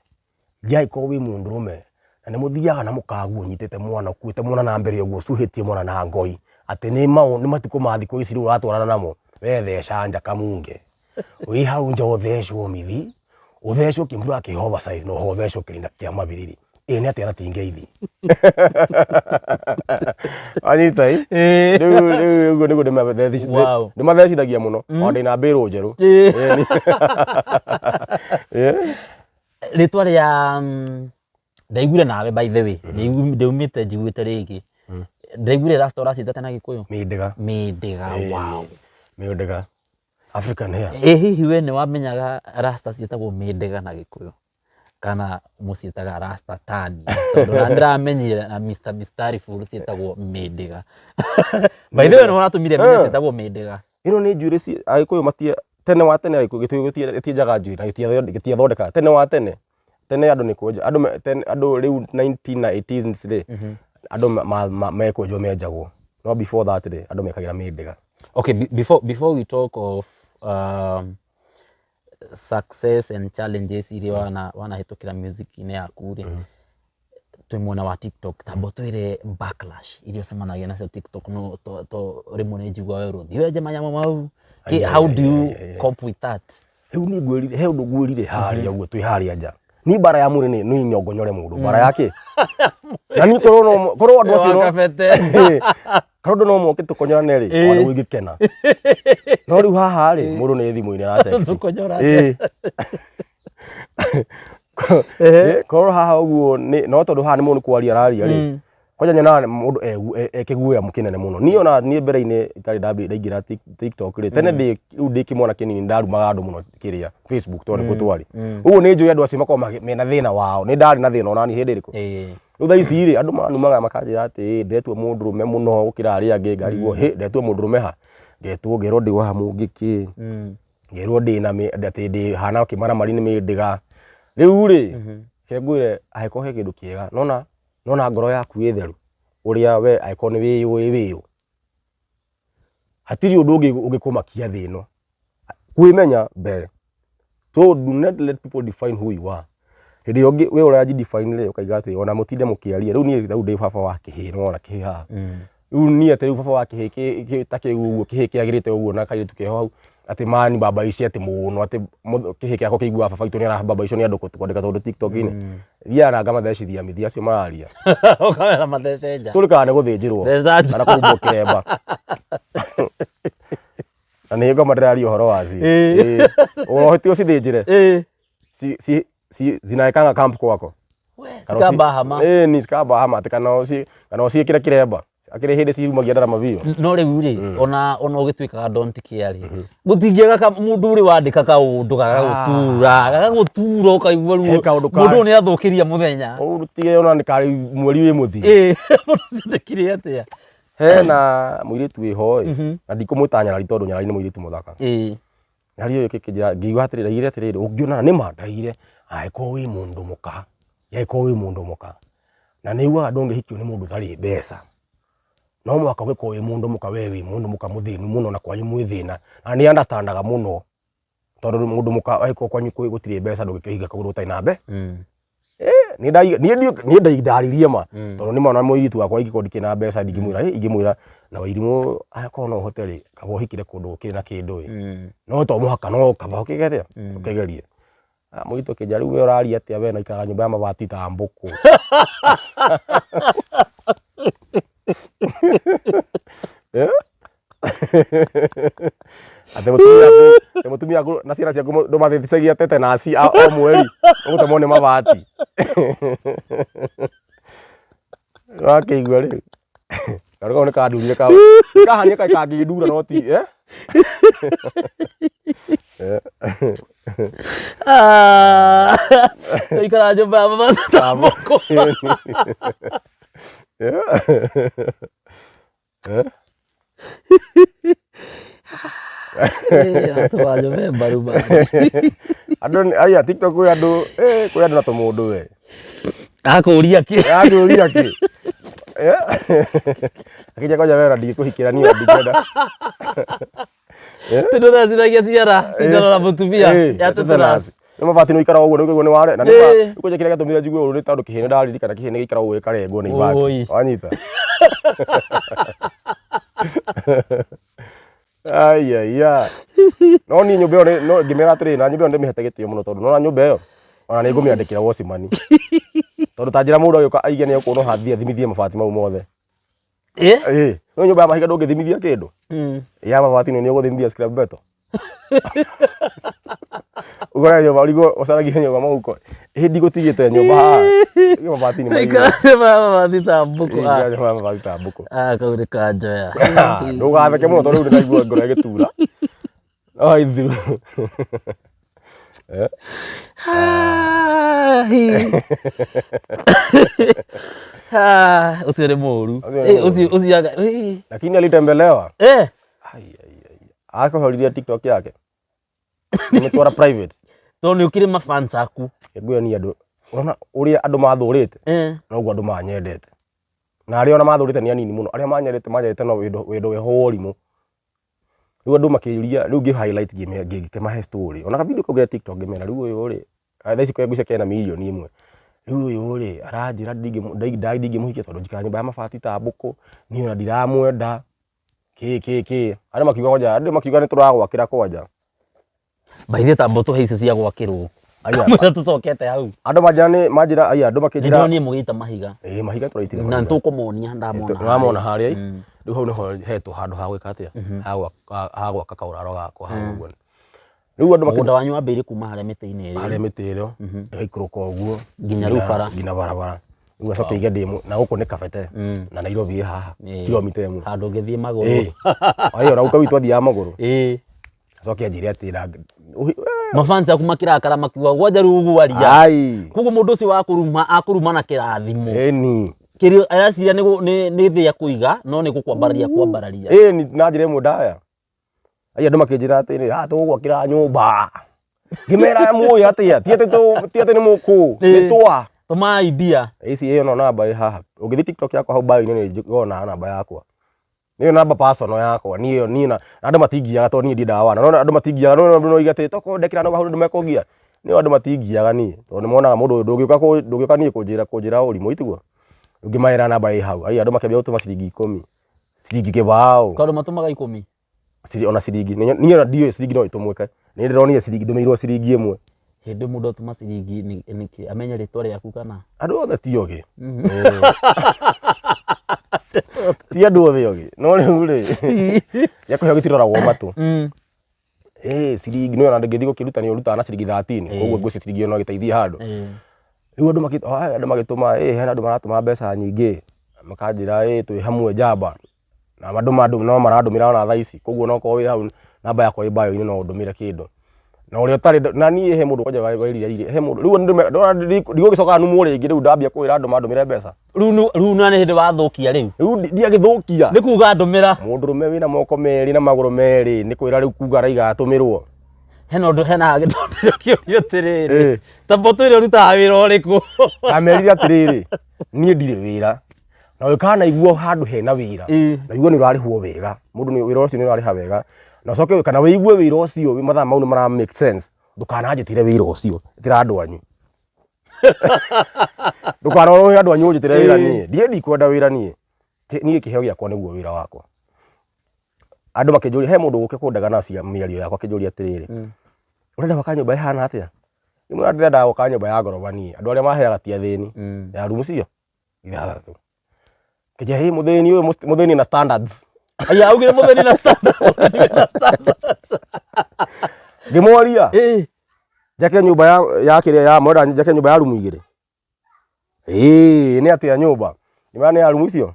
angĩkorwo wĩ mũndũrũme na nĩ mũthiaga na mũkaguo ũnyitĩte mwana, ũkuĩte mwana na mbere ũguo, ũcuhĩtie mwana na ngoi, atĩ nĩ mau nĩ matukũ ma thikũ ici rĩu ũratwarana namo, we theca nja kamunge wĩ hau nja ũthecwo mithi, ũthecwo kĩmbura kĩ oversize, na oho ũthecwo kĩrinda kĩa mabiriri. Ĩ nĩ atĩa na ti ngeithi wanyita ĩ. Rĩu ũguo nĩguo ndĩmathecithagia mũno, ona ndĩna mbĩrũ njerũ. Ĩĩ. Rĩtwa rĩa ndaiguire nawe, by the way, ndaumĩte njiguĩte rĩngĩ, ndaiguire rasta ũraciĩtate na Gĩkũyũ. Mĩndĩga. Mĩndĩga. Wow. Mĩndĩga African hair. Ĩ hihi we nĩ wamenyaga rasta ciĩtagwo mĩndĩga na Gĩkũyũ, kana mũciĩtaga rasta tani? Tondũ na ndĩramenyire na Mr Mistari Full ciĩtagwo mĩndĩga. By the way, nĩ ũratũmire menye ciĩtagwo mĩndĩga. Ĩno nĩ njuĩrĩ Agĩkũyũ matie tene wa tene, Agĩkũyũ gĩtienjaga njuĩrĩ na gĩtiathondekaga tene wa tene. Tene andũ nĩ kwenja andũ tene andũ rĩu 19 na 18s rĩ, andũ mekwenjwo menjagwo, no before that rĩ, andũ mekagĩra mĩndĩga. Okay, before we talk of success and challenges iria wanahĩtũkĩra music-inĩ yaku rĩ, twĩ mwena wa TikTok, tamba ũtwĩre backlash iria ũcemanagia nacio TikTok. No to rĩmwe nĩ njigua we ũrũthi wenje manyamũ mau. Ai, ai, How do ai, you ai, ai, ai. cope with that? Rĩu niĩ ngwĩrire he ũndũ ngwĩrire harĩa ũguo twĩ harĩa nja. Ni mbara ya mwĩrĩ nĩ nĩ nyongonyore mũndũ mbara yake na ni korwo no korwo andũ acio no Wakabete. korwo andũ no moke tũkonyorane rĩ Ĩĩ. ona ũngĩkena no rĩu haha rĩ mũndũ nĩ thimũ-inĩ ara text. Tũkonyorane. Ĩĩ. Ehe. Ĩĩ, korwo haha ũguo nĩ no tondũ haha nĩ mũndũ kwaria araria rĩ kwanja nyonaga mũndũ e kĩguoya kĩnene mũno. Niĩ ona niĩ mbere-inĩ itarĩ ndaingĩra TikTok rĩ, tene ndĩ rĩu ndĩ kĩmwana kĩnini ndarumaga andũ mũno kĩrĩa Facebook tondũ nĩkuo twarĩ. Ũguo nĩ njũĩ andũ acio makoragwo mena thĩna wao. Nĩ ndarĩ na thĩna onani hĩndĩ ĩrĩkũ. Rĩu thaa ici rĩ, andũ manumaga makanjĩra atĩ ndetua mũndũrũme mũno gũkĩra arĩa angĩ, ngarigwo hĩ ndetua mũndũrũme ha, ngetwo ngerwo ndĩ wa mũngĩkĩ, ngerwo ndĩ na atĩ ndĩ hana kĩmaramari nĩ mĩndĩga. Rĩu rĩ, reke ngwĩre angĩkorwo he kĩndũ kĩega nona nona ngoro yaku ĩ theru ũrĩa we angĩkorwo nĩ wĩyũĩ wĩũ, hatirĩ ũndũ ũngĩ ũngĩkũmakia thĩ ĩno. Kwĩmenya mbere. So do not let people define who you are. Hĩndĩ ĩrĩa ũngĩ we ũraji define rĩ, ũkaiga atĩ ona mũtinde mũkĩaria. Rĩu niĩ rĩu ndĩ baba wa kĩhĩĩ, nĩwona kĩhĩĩ haha. Rĩu niĩ atĩ rĩu baba wa kĩhĩĩ ta kĩu ũguo, kĩhĩĩ kĩagĩrĩte ũguo na kairĩtu keho hau, atĩ mani baba ici atĩ mũno atĩ kĩhĩĩ gĩakwa kĩiguaga baba witũ nĩara icio nĩ andũ kwandĩka tondũ TikTok-inĩ. Thiaga na ngamathecithia mĩthia acio mararia. Ũkamera mathece nja. Tũrĩkaga nĩ gũthĩnjĩrwo Theca nja. kana kũhumbwo kĩremba. Na nĩ ngoma ndĩraria ũhoro wacio. Ĩĩ. Ũhoti ũcithĩnjĩre. Ci zinaekanga camp kwako. We, Kana ũci- cikamba hama. Ĩĩ ni cikamba hama atĩ kana ũciĩkĩre kĩremba. Akĩrĩ hĩndĩ ciumagia ndarama biũ. No rĩu rĩ, ona ũgĩtuĩkaga don't care rĩ, gũtingĩaga mũndũ ũrĩ wandĩka kaũndũ gagagũtura gagagũtura ũkaigua ruo. He kaũndũ Mũndũ ũyũ nĩ athũkĩria mũthenya. Ũtige ona nĩ karĩ mweri wĩ mũthiĩ. Ĩĩ, mũndũ ũcio andĩkire atĩa? Hena mũirĩtu wĩho ĩ, na ndikũmwĩta nyarari tondũ nyarari nĩ mũirĩtu mũthaka. Nyarari ũyũ kĩkĩnjĩra ngĩigua atĩrĩrĩ, ndaigire atĩrĩrĩ, ũngĩona nĩ ma ndaigire angĩkorwo wĩ mũndũ mũka, angĩkorwo wĩ mũndũ mũka na nĩ ugaga ndũngĩhikio nĩ mũndũ ũtarĩ mbeca, no mũhaka ũngĩkorwo wĩ mũndũ mũka, we wĩ mũndũ mũka mũthĩnu mũno na kwanyu mwĩ thĩna, na nĩ understandaga mũno tondũ mũndũ mũka angĩkorwo kwanyu gũtirĩ mbeca ndũngĩkĩhika kũndũ gũtarĩ na mbe. Niĩ niĩ ndaririe ma tondũ nĩ mwana mũirĩtu wakwa ingĩkorwo ndikĩrĩ na mbeca ndingĩmwĩra ĩ ingĩmwĩra na wairimũ angĩkorwo no ũhote rĩ, kaba ũhikĩre kũndũ gũkĩrĩ na kĩndũ ĩ, no to mũhaka no kaba ũkĩge atĩa ũkĩgerie. Ah, mũirĩtu akĩnjĩra rĩu we ũraria atĩa we na ikaraga nyũmba ya mabati ta mbũkũ. Eh? Atĩ mũtumia aku, atĩ mũtumia aku na ciana ciaku ndũmathĩtithagia tetenasi o mweri ũgũtemwo nĩ mabati. Wakĩigua rĩu kaũndũ kau nĩ kandurire kahania kaĩ kangĩndura no ti eh? Ah, ikara nyũmba ya mabati ta mbũkũ. Eh? Eh, andũ a nyũmba mbaru mani. Andũ aya TikTok kwĩ andũ kwĩ andũ na tũmũndũ we. Akũria kĩ? Akũria kĩ? Eh? Akĩnja kwanja wera ndingĩkũhikĩra niĩ ndingĩenda. Tondũ ndaciragia ciara cindano na mũtumia ya tetanus. Nĩ mabati nĩ ũikaraga ũguo nĩ ũkaigua nĩ ware na nĩ kwanja kĩrĩa gĩatũmire njigue ũru nĩ tondũ kĩhĩ nĩ ndaririkana kĩhĩ nĩ gĩikaraga ũguo gĩkarengwo nĩ ibati. Wanyita? Ai ai ai. No niĩ nyũmba ĩyo no ngĩmera atĩrĩrĩ, na nyũmba ĩyo ndĩmĩhete gĩtĩo mũno tondũ nona nyũmba ĩyo ona nĩ ngũmĩandĩkĩra wocimani. Tondũ ta njĩra mũndũ agĩũka aige nĩ ekũnoha athiĩ athimithie mabati mau mothe. Eh? Ĩĩ, no nyũmba ya mahiga ndũngĩthimithia kĩndũ. Ya mabati nĩ ũgũthimithia scrap metal. Ũkore nyũmba ũrigwo ũcaragie nyũmba mũhuko. Ĩ ndigũtigĩte nyũmba haha. Ĩ mabati nĩ maigana. Ikara nyũmba ya mabati ta mbũkũ. Ikara nyũmba ya mabati ta mbũkũ. Ah, kau nĩ kanjoya. Ndũgatheke mũno tondũ rĩu nĩndaigua ngoro ĩgĩtura. No ithiru. Ah, hi. Ah, ũcio nĩ mũru. Ũcio nĩ Eh, ũcio ũcio Lakini alitembelewa. Eh. Ai ai ai. Akahorithia TikTok yake. Nimetwara private. Tondũ nĩ ũkĩrĩ mafans aku. Nguo ni andũ ũrona ũrĩa andũ mathũrĩte noguo andũ manyendete. Na arĩa ona mathũrĩte nĩ anini mũno. Arĩa manyendete manyendete no wendo wendo wĩho wa ũrimũ. Rĩu andũ makĩũria rĩu ngĩ highlight ngĩmahe story. Ona ka video kau ge TikTok ngĩmera rĩu ũyũ rĩ thaa ici ngwĩciria kena mirioni 1. Rĩu ũyũ rĩ aranjĩra ndingĩmũhikia tondũ njikaraga nyũmba ya mabati ta mbũkũ, niĩ ona ndiramwenda kĩ kĩ kĩ. Andũ makiuga kwanja, andũ makiuga nĩ tũragwakĩra kwanja. By the way, ta mbũtũ he icio cia gwakĩrwo. Aya. Kamũira tũcokete hau. Andũ manjĩra nĩ manjĩra aya andũ makĩnjĩra. Nĩndĩronire mũgĩita mahiga. Ĩĩ mahiga tũraitire Na mahiga. nĩtũkũmonia ndamona. Nĩwamona harĩa ĩ? Rĩu hau nĩho hetwo handũ ha gwĩka atĩa? Ha gwaka kaũraro gakwa hau ũguo. Rĩu andũ makĩ Mũgũnda wanyu wambĩrĩirie kuma harĩa mĩtĩ-inĩ ĩrĩa. Harĩa mĩtĩ ĩrĩa ĩgaikũrũka ũguo Nginya rĩu bara. Nginya barabara. Rĩu acoke ige ndĩ na gũkũ nĩ Kabete na Nairobi ĩ haha kilomita ĩmwe. Handũ ũngĩthiĩ magũrũ. Ĩĩ. Aya ona guka witũ athiaga magũrũ. Ĩĩ. Acoke anjĩre atĩ na Mafansi aku makirakara makiuga gwanja rĩu ũguo aria. Ai. Koguo mũndũ ũcio wakũruma akũruma na kĩrathimo. Ĩni. Kĩrĩa areciria nĩ thĩ ya kũiga no nĩ gũkwambararia kwambararia. Ĩni na njĩra ĩmwe ndaya. Ai andũ makĩnjĩra atĩrĩ, ah tũgũgwakĩra nyũmba. Ngĩmera mũĩ atĩa? Ti atĩ ti atĩ nĩ mũkũ, nĩ twa. Tũmai mbia. Ici ĩyo no namba ĩ haha. Ũngĩthiĩ TikTok yakwa hau bio-inĩ nĩ ngona namba yakwa. Nĩyo namba personal yakwa. Niĩ ĩyo niĩ na andũ matingiaga tondũ niĩ ndiendaga wana. No andũ matingiaga no andũ noiga atĩ tokorwo ndekĩra namba hau andũ mekũngia. Nĩyo andũ matingiaga niĩ tondũ nĩ monaga mũndũ ũyũ ndũngĩũka ndũngĩũka niĩ kũnjĩra kũnjĩra ũrimũ itiguo. Ũngĩmaĩra namba ĩ hau. Ai andũ makĩambia gũtũma ciringi ikũmi. Ciringi kĩbaũ. Tondũ matũmaga ikũmi. Ona ciringi. Niĩ ona ndiũĩ ciringi no ĩtũmĩke. Nĩ ndĩronire ciringi ndũmĩirwo ciringi ĩmwe. Hĩndĩ mũndũ atũma ciringi nĩkĩ amenye rĩtwa rĩaku kana? Andũ othe ti ogĩ. Ti andũ othe ogĩ. No rĩu rĩ, gĩa kũheo gĩtiroragwo matũ. Ĩĩ ciringi nĩ wona ndĩngĩthiĩ gũkĩruta nĩ ũrutaga na ciringi 13. Koguo ngwĩciria ciringi ĩyo no ĩgĩteithie handũ. Rĩu andũ andũ magĩtũma, ĩĩ hena andũ maratũma mbeca nyingĩ. Makanjĩra ĩĩ twĩ hamwe njamba. Na andũ no marandũmĩra ona thaa ici. Koguo no korwo wĩ hau namba yakwa ĩ bio-inĩ no ũndũmĩre kĩndũ. Na ũrĩa ũtarĩ na niĩ he mũndũ kwanja wairire irio. He mũndũ rĩu ndigũgĩcoka numwo rĩngĩ rĩu ndambia kwĩra andũ mandũmĩre mbeca. Rĩu na nĩ hĩndĩ wathũkia rĩu. Rĩu ndiagĩthũkia. Nĩ kuga ndũmĩra. Mũndũrũme wĩna moko merĩ na magũrũ merĩ nĩ kwĩra rĩu kuga araiga atũmĩrwo. Hena ũndũ hena gĩtondũ kĩũrio atĩrĩrĩ. Ta mbũtũ ĩrĩa ũrutaga wĩra ũrĩkũ? Ndamerire atĩrĩrĩ, niĩ ndirĩ wĩra. Na ũkanaigua handũ hena wĩra. Na ũigue nĩ ũrarĩhwo wega. Mũndũ nĩ wĩra ũcio nĩ ũrarĩha wega. Na ũcoke kana wĩigue wĩra ũcio mathaa mau nĩ mara make sense. Ndũkananjĩtĩre wĩra ũcio. Ĩtĩra andũ anyu. Ndũkanorohe andũ anyu ũnjĩtĩre wĩra niĩ. Ndiĩ ndikwenda wĩra niĩ. Niĩ kĩheo gĩakwa nĩguo wĩra wakwa. Andũ makĩnjũria, he mũndũ ũgũke kũndega na mĩario yakwa akĩnjũria atĩrĩrĩ. Ũrenda gwaka nyũmba ĩhana atĩa? Ngĩmwĩra ndĩrenda gwaka nyũmba ya ngoroba niĩ. Andũ arĩa maheaga ti athĩni. Ya rumu cio ithathatũ. Kĩnjĩra, hĩ mũthĩni ũyũ, mũthĩni na standards. Aya, augire mũthĩni na standards. Mũthĩni na standards. Ngĩmworia, njake nyũmba ya kĩrĩa ya mwenda njake nyũmba ya rumu igĩrĩ. Ĩĩ, nĩ atĩa nyũmba? Nyũmba nĩ ya rumu icio?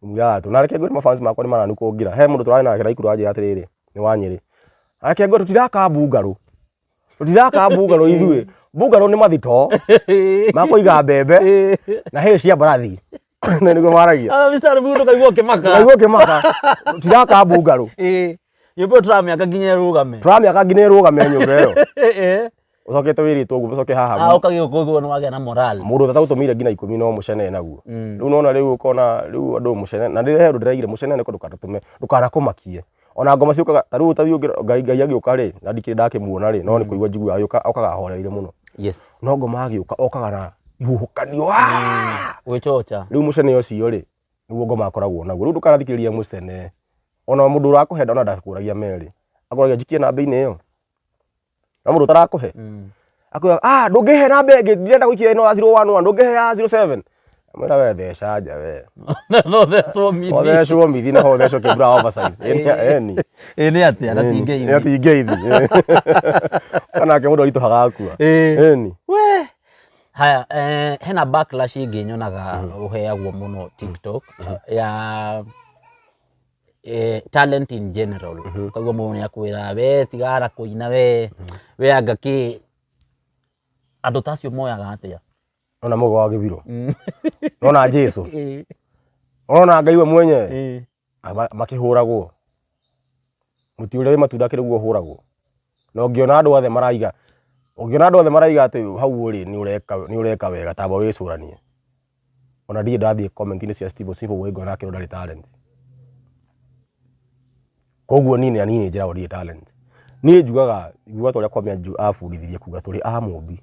Rumu ithathatũ. Na reke ngwĩre mafans makwa nĩ maranukũngĩra. He mũndũ tũrarĩ nake Naikuru anjĩra atĩrĩrĩ, nĩ wa Nyĩrĩ. Reke ngwĩre tũtiraka mbungarũ. Tũtiraka mbungarũ ithuĩ. Mbungarũ nĩ mathito ma kũiga mbembe na hĩ cia mbarathi. Na nĩguo maragia. Ah, Mr. Rubu ndũkaigua ũkĩmaka. Ndũkaigua ũkĩmaka. Tũtiraka mbungarũ. Nyũmba ĩyo tũramĩaka nginya ĩrũgame. Tũramĩaka nginya ĩrũgame nyũmba ĩyo. Ũcokete wĩrĩtwo ũguo, ũcoke haha. Ah, ũkagĩũka ũguo nĩ wagĩa na morale. Mũndũ ũtatagũtũmĩire nginya ikũmi no mũcene naguo. Rĩu nona rĩu ũkona rĩu andũ mũcene na rĩrĩa he ũndũ ndĩraigire mũcene nĩ ndũkanatũme ndũkanakũmakie. Ona ngoma ciũkaga ta rĩu ũtathiĩ ũngĩ Ngai Ngai agĩũka rĩ na ndikĩrĩ ndakĩmuona rĩ no nĩ kũigua njiguaga agĩũka okaga ahoreire mũno. Yes. No ngoma agĩũka okaga na ihuhũkanio. Gwĩchocha. Rĩu mũcene ũcio rĩ nĩguo ngoma akoragwo naguo. Rĩu ndũkanathikĩrĩria mũcene. Ona mũndũ ũrakũhe ona ndakũragia merĩ. Akũragia njikie namba-inĩ ĩyo. Na mũndũ ũtarakũhe. Akwĩra, ah, ndũngĩhe namba ĩngĩ, ndirenda gũikia ĩno ya 011, ndũngĩhe ya 07. Mwĩra we theca nja we. No thecwo mithi. No thecwo mithi na ho thecwo kĩmbura oversize. Ĩni. Ĩ nĩ atĩa na ti ngeithi. Nĩ ti ngeithi. Kana nake mũndũ aritũhaga akua. Ĩni. We. Haya, hena backlash ĩngĩ nyonaga ũheagwo mũno TikTok ya talent in general. Ũkaigua mũndũ nĩ akwĩra we tigara kũina we, we anga kĩ. Andũ ta acio moyaga atĩa? Nona mũgo wa gĩbirũ. Nona Jesu. Nona Ngai we mwenyewe. Makĩhũragwo. Mũtĩ ũrĩa wĩ matunda akĩrĩ guo ũhũragwo. Na ũngĩona andũ othe maraiga, ũngĩona andũ othe maraiga atĩ hau ũrĩ nĩ ũreka wega, tamba wĩcũranie. Ona ndirĩ ndathiĩ comment-inĩ cia Steve Simple Boy ngona akĩrwo ndarĩ talent. Koguo niĩ na niĩ nĩ njĩragwo ndirĩ talent. Niĩ njugaga, njugaga ta ũrĩa Kwame abundithirie kuga tũrĩ a mũmbi.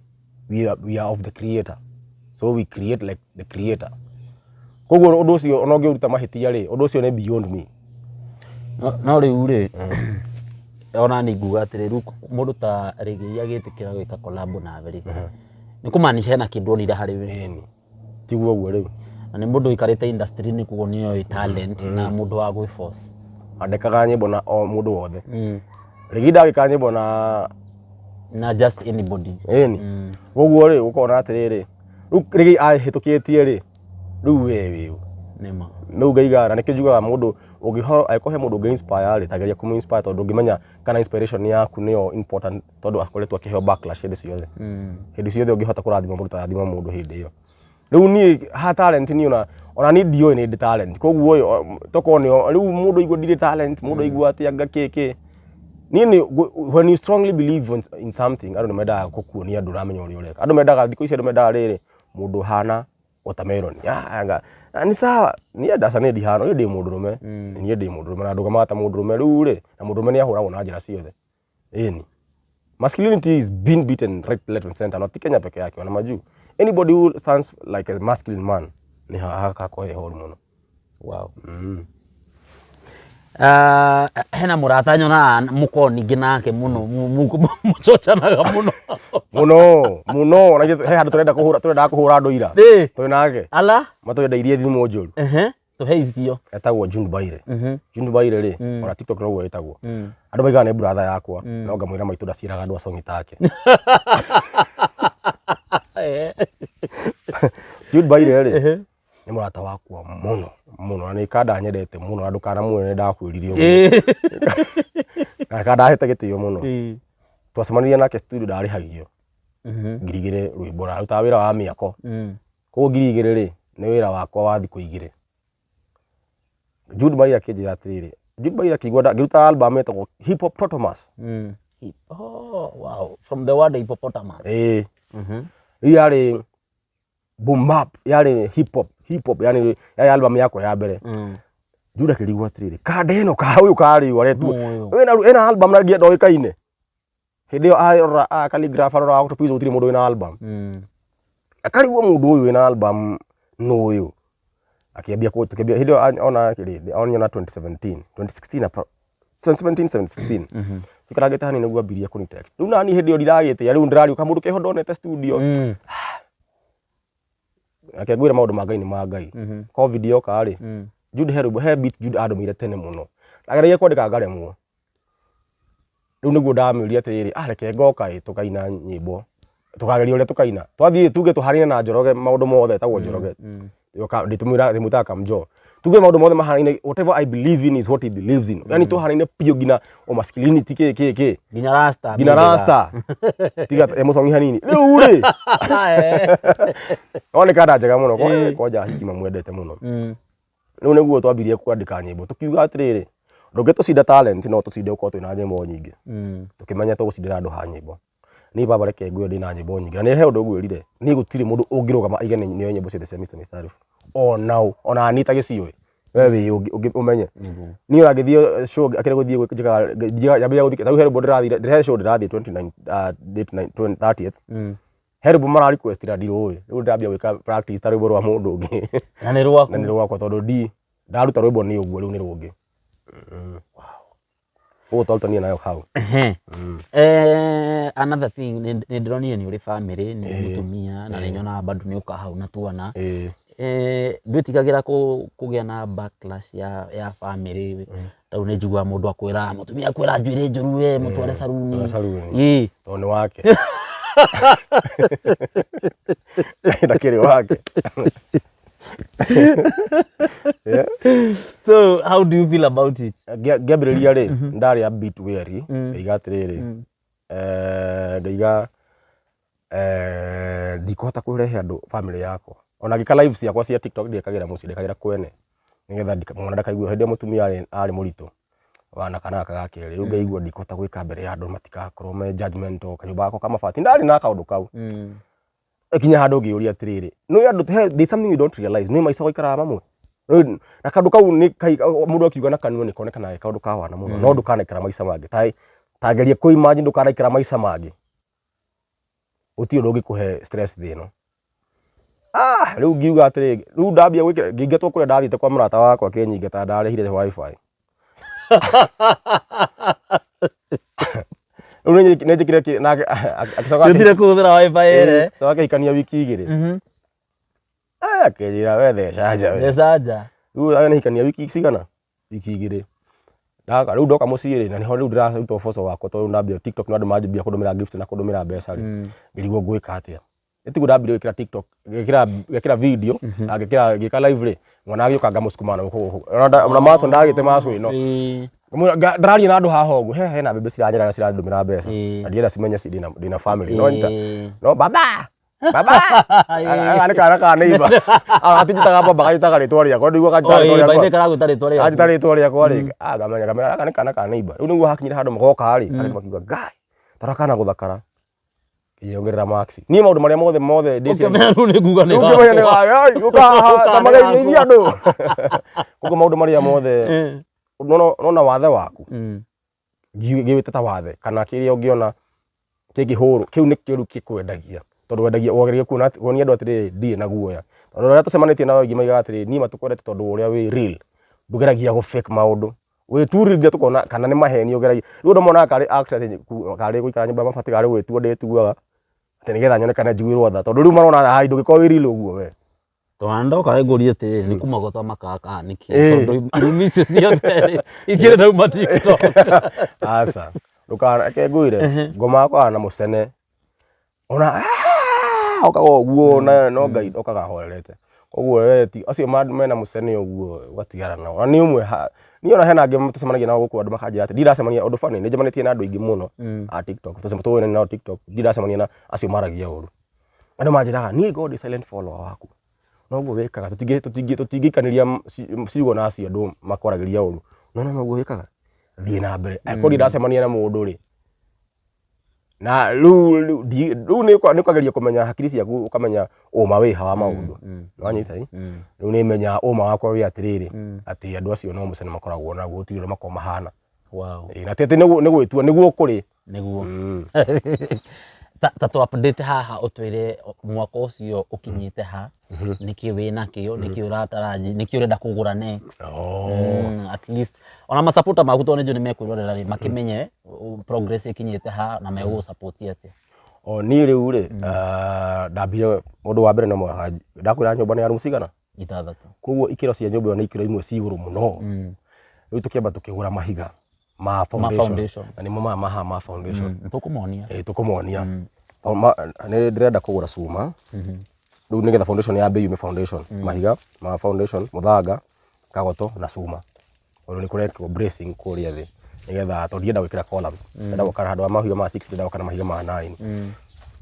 We are of the creator. So we create like the creator. Koguo ũndũ ũcio ona ũngĩũruta mahĩtia rĩ, ũndũ ũcio nĩ beyond me. No rĩu rĩ, Ona ni nguga atĩrĩ, rĩu mũndũ ta Rĩgĩi agĩtĩkĩra gwĩka collab nawe rĩ, nĩ kũmaanisha hena kĩndũ onire harĩ we. Ĩni, tiguo ũguo rĩu. Na nĩ mũndũ ũikarĩte industry-inĩ koguo nĩ oĩ talent na mũndũ wa gwĩ force. Andĩkaga nyĩmbo na o mũndũ wothe. Rĩgĩ ndagĩka nyĩmbo na Na just anybody. Ĩni. Koguo rĩ, ũkona atĩrĩrĩ, rĩu Rĩgĩ ahĩtũkĩtie rĩ, rĩu we wĩ ũ? Nĩma. Rĩu ngaiga na nĩkĩo njugaga mũndũ ũngĩhoro angĩkorwo he mũndũ ũngĩ inspire rĩ, ta geria kũmũ inspire tondũ ndũngĩmenya kana inspiration yaku nĩyo important tondũ akoretwo akĩheo backlash hĩndĩ ciothe. Hĩndĩ ciothe ũngĩhota kũrathima mũndũ ta rathima mũndũ hĩndĩ ĩyo. Rĩu niĩ ha talent niĩ ona niĩ ndiũĩ nĩ ndĩ talent. Koguo ĩ, tokorwo nĩo rĩu mũndũ aigua ndirĩ talent, mũndũ aigua atĩ anga kĩ kĩ. Niĩ nĩ when you strongly believe in something, andũ nĩ mendaga gũkuonia ndũramenya ũrĩa ũreka. Andũ mendaga thikũ ici andũ mendaga rĩrĩ, mũndũ ũhana watermelon. Ah, anga ni sawa, niĩ ndaca niĩ ndihana, niĩ ndĩ mũndũrũme. Niĩ ndĩ mũndũrũme na ndũgamaga ta mũndũrũme rĩu rĩ, na mũndũrũme nĩ ahũragwo na njĩra ciothe. Ĩni. Masculinity is being beaten right, left and center, not Kenya peke yake, ona majuu. Anybody who stands like a masculine man nĩ hakakorwo he horu mũno. Wow. Hena mũrata nyonaga mũkoragwo ningĩ nake mũno, mũcocanaga mũno. Mũno, mũno, ona ithuĩ he handũ tũrenda kũhũra, tũrendaga kũhũra andũ ira. Ĩ. Twĩ nake. Ala. Matwendeirie thimũ njũru. Ehe. Tũhe icio. Etagwo June Baire. June Baire rĩ, ona TikTok noguo ĩtagwo. Andũ maigaga nĩ brother yakwa, no ngamwĩra maitũ ndaciaraga andũ a cong'i take. Jude Baire rĩ, nĩ mũrata wakwa mũno mũno na nĩ kanda nyendete mũno na ndũkanamuone nĩ ndakwĩrire ũguo. Na kandahete gĩtĩo mũno. Twacemanirie nake studio ndarĩhagio 2,000 rwĩmbo na arutaga wĩra wa mĩako. Koguo 2,000 rĩ, nĩ wĩra wakwa wa thikũ igĩrĩ. Jude Baire akĩnjĩra atĩrĩrĩ, Jude Baire akĩigua ngĩruta album ĩtagwo Hip Hop Totomas. Oh, wow. From the word hippopotamus. Ĩĩ. Rĩu yarĩ boom bap, yarĩ hip hop, hip hop, yani yarĩ album yakwa ya mbere. Jude akĩrigwo atĩrĩrĩ, kanda ĩno ka ũyũ karĩ ũ aretuo. Ũyũ. Ĩna ĩna album na nginya ndoĩkaine. Hĩndĩ ĩyo arora a Khaligraph arora Octopizzo gũtirĩ mũndũ wĩna album. Akarigwo mũndũ ũyũ wĩna album nũ ũyũ. Akĩambia kũ tũkĩambia hĩndĩ ĩyo ona kĩrĩ onyona 2017, 2016 2017 2016. Tũikarangĩte hanini nĩguo ambirie kũni text. Rĩu nani hĩndĩ ĩyo ndiragĩtĩa rĩu ndĩrariũka mũndũ keho ndonete studio. Reke ngwĩre maũndũ ma Ngai nĩ ma Ngai. Covid yoka rĩ, Jude he rwĩmbo he beat Jude andũmĩire tene mũno. Ndageragia kwandĩka ngaremwo. Rĩu nĩguo ndamĩũria atĩrĩrĩ, ah reke ngoka ĩ tũkaina nyĩmbo. Tũkageria ũrĩa tũkaina. Twathiĩ tuge tũhanaine na Njoroge maũndũ mothe etagwo Njoroge. Ndĩtũmwĩra ndĩmwĩtaga Kamjo. Tuge maũndũ mothe mahanaine, whatever I believe in is what he believes in. Yani tũhanaine biũ nginya o masculinity kĩ kĩ kĩ. Nginya rasta. Nginya rasta. Tiga e mũcongi hanini. Rĩu rĩ, no nĩ kanda njega mũno. Kwanja hiki mamwendete mũno. Rĩu nĩguo twambirie kwandĩka nyĩmbo tũkiuga atĩrĩrĩ, ndũngĩtũcinda talent no tũcinde gũkorwo twĩna nyĩmbo nyingĩ. Tũkĩmenya tũgũcindĩra andũ ha nyĩmbo. Niĩ baba reke ngwĩre ndĩna nyĩmbo nyingĩ. Na nĩ he ũndũ ngwĩrire, niĩ gũtirĩ mũndũ ũngĩrũgama aige nĩoĩ nyĩmbo ciothe cia Mr. Mistarifu. Ona ũ, ona niĩ ta gĩciũĩ. We wĩ ũngĩ ũmenye. Niĩ ona ngĩthiĩ show akĩrĩ gũthiĩ njĩkaga nyambagia gũthiĩ, ta rĩu he rwĩmbo ndĩrathire, he show ndĩrathiĩ 29 date 30th. He rwĩmbo mara request na ndirũĩ. Rĩu ndĩrambia gwĩka practice ta rwĩmbo rwa mũndũ ũngĩ. Na nĩ rwaku. Na nĩ rwakwa tondũ ndi ndaruta rwĩmbo nĩ ũguo rĩu nĩ rũngĩ. Ũguo twarutania nayo hau. Another thing nĩ ndĩronire nĩ ũrĩ family, nĩ mũtumia na nĩ nyonaga bado nĩ ũkaga hau na twana. Ndwĩtigagĩra kũgĩa na backlash ya family? Tarĩu nĩ njiguaga mũndũ akwĩra mũtumia akwĩra njuĩrĩ njũru we mũtware saruni. Mũtware saruni. Ĩĩ. Tondũ nĩ wake. Ndakĩrĩ wake. Yeah. So how do you feel about it? Ngĩambĩrĩria rĩ, ndarĩ a bit weary, ngaiga atĩrĩrĩ, ngaiga ndikũhota kũrehe andũ family yakwa. Ona ngĩka live ciakwa cia TikTok ndiekagĩra mũciĩ, ndekagĩra kwene. Nĩgetha mwana ndakaigue hĩndĩ ĩyo mũtumia arĩ mũritũ wana kana gaka ga kerĩ. Rĩu ngaigua ndikũhota gwĩka mbere ya andũ matikakorwo me judgmental, kanyũmba gakwa ka mabati. Ndarĩ na kaũndũ kau. Kinya handũ ngĩũria atĩrĩrĩ, nĩ andũ there's something you don't realize, nĩ maica gũikaraga mamwe. Na kaũndũ kau nĩ mũndũ akiuga na kanua nĩ konekanaga kaũndũ ka wana mũno, no ndũkanaikara maica mangĩ. Ta geria kũ imagine ndũkanaikara maica mangĩ. Gũtirĩ ũndũ ũngĩkũhe stress thĩ ĩno. Ah, rĩu ngiuga atĩrĩ, rĩu ndambia gwĩkĩra, ngĩingatwo kũrĩa ndathiĩte kwa mũrata wakwa akĩnyingata ndarĩhire wifi. Rĩu nĩ njĩkire nake agĩcoka Ndĩthire kũhũthĩra wifi ĩrĩ. Coka akĩhikania wiki 2. Akĩnjĩra we theca nja we. Theca nja. Rĩu agĩhikania wiki cigana? Wiki 2. Ndaka rĩu ndoka mũciĩ rĩ, na nĩho rĩu ndĩraruta ũboco wakwa tondũ ndambia TikTok na andũ manjambia kũndũmĩra gift na kũndũmĩra mbeca rĩ. Ngĩrigwo ngwĩka atĩa. Nĩtiguo ndambire gwĩkĩra TikTok, ngĩkĩra video na ngĩkĩra ngĩka live rĩ, mwana agĩũka ngamũcukuma na gũkũ gũkũ. Ona maco ndagĩte maco ĩno. Ndĩraria na andũ haha ũguo, hena mbembe ciranyera na cirandũmĩra mbeca. Na ndienda cimenye ndĩna family. No nyita. No baba. Baba. Aka nĩ kana ka neighbor. Gatinjĩtaga baba, kanjĩtaga rĩtwa rĩakwa. Ndiguo kanjĩtaga rĩtwa rĩakwa. By the karagwĩta rĩtwa rĩaku. Kanjĩta rĩtwa rĩakwa rĩ. Ngamenya ngamenya aka nĩ kana ka neighbor. Rĩu nĩguo hakinyire handũ magoka rĩ, andũ makiuga Ngai, tarora kana gũthakara. Ngĩongerera marks. Niĩ maũndũ marĩa mothe mothe ndĩciria. Ũkĩmenya rĩu nĩ nguga nĩ Ũkĩmenya nĩ gakwa. Ũka haha ta mageithia andũ. Koguo maũndũ marĩa mothe nona wathe waku. Ngĩwĩta ta wathe kana kĩrĩa ũngĩona kĩngĩhũrwo kĩu nĩkĩo rĩu gĩkwendagia tondũ wendagia wageragia kuona kuonia andũ atĩrĩrĩ ndirĩ na guoya tondũ arĩa tũcemanĩtie nao aingĩ maigaga atĩrĩrĩ niĩ matũkwendete tondũ wa ũrĩa wĩ real ndũgeragia gũ fake maũndũ wĩ too real nginya tũkona kana nĩ maheni ũgeragia rĩu andũ monaga karĩ actress karĩ gũikara nyũmba ya mabati karĩ gwĩtua ndĩtuaga atĩ nĩgetha nyonekane njiguĩrwo tha tondũ rĩu marona hai ndũngĩkorwo wĩ real ũguo we. Tondũ ndoka ngũrie atĩrĩrĩ nĩ kuma gwatwa kana nĩkĩ tondũ irumi icio ciothe rĩ ikĩrĩ ndauma TikTok. Aca ndũkareke ngwĩre ngoma yakwa na mũcene ona okaga ũguo na no Ngai okaga ahorerete koguo we ti acio mena mũcene ũguo ũgatigana nao na nĩ ũmwe niĩ ona hena angĩ tũcemanagia nao gũkũ andũ makanjĩra atĩ ndiracemania ũndũ funny nĩ njemanĩtie na andũ aingĩ mũno a TikTok tũĩ nao TikTok ndiracemania na acio maragia ũru andũ manjĩraga niĩ ngorwo ndĩ silent follower waku noguo wĩkaga tũtingĩikanĩria ciugo na acio andũ makwaragĩria ũru no no noguo wĩkaga thiĩ na mbere angĩkorwo ndiracemania na mũndũ rĩ na rĩu rĩu nĩ ũkageria kũmenya hakiri ciaku ũkamenya ũma wĩ ha wa maũndũ nĩwanyita ĩ rĩu nĩ menyaga ũma wakwa wĩ atĩrĩrĩ atĩ andũ acio no mũcene makoragwo naguo gũtirĩ ũrĩa makoragwo mahana. Na ti atĩ nĩ gwĩtua nĩguo kũrĩ nĩguo ta tũ update haha ũtwĩre mwaka ũcio ũkinyĩte ha nĩkĩ wĩ nakĩo nĩkĩ ũrataraji nĩkĩ ũrenda kũgũra next. At least ona masapota maku tondũ nĩnjũĩ nĩmekwĩrorera rĩ makĩmenye progress ĩkinyĩte ha na megũgũ support atĩa. O niĩ rĩu rĩ ndambire ũndũ wa mbere no mũhaka ndakwĩra nyũmba nĩ ya rumu cigana 6. Koguo ikĩro cia nyũmba ĩyo nĩ ikĩro imwe ci igũrũ mũno. Rĩu tũkĩamba tũkĩgũra mahiga ma foundation na nĩmo maya maha ma foundation. Tũkũmonia. Tũkũmonia. Nĩ ndĩrenda kũgũra cuma rĩu nĩgetha foundation yambe yume foundation mahiga ma foundation mũthanga kagoto na cuma tondũ nĩ kũrekwo bracing kũrĩa thĩ nĩgetha tondũ ndienda gwĩkĩra columns ndĩrenda gwaka handũ ha mahiga ma 6 ndĩrenda gwaka na mahiga ma 9.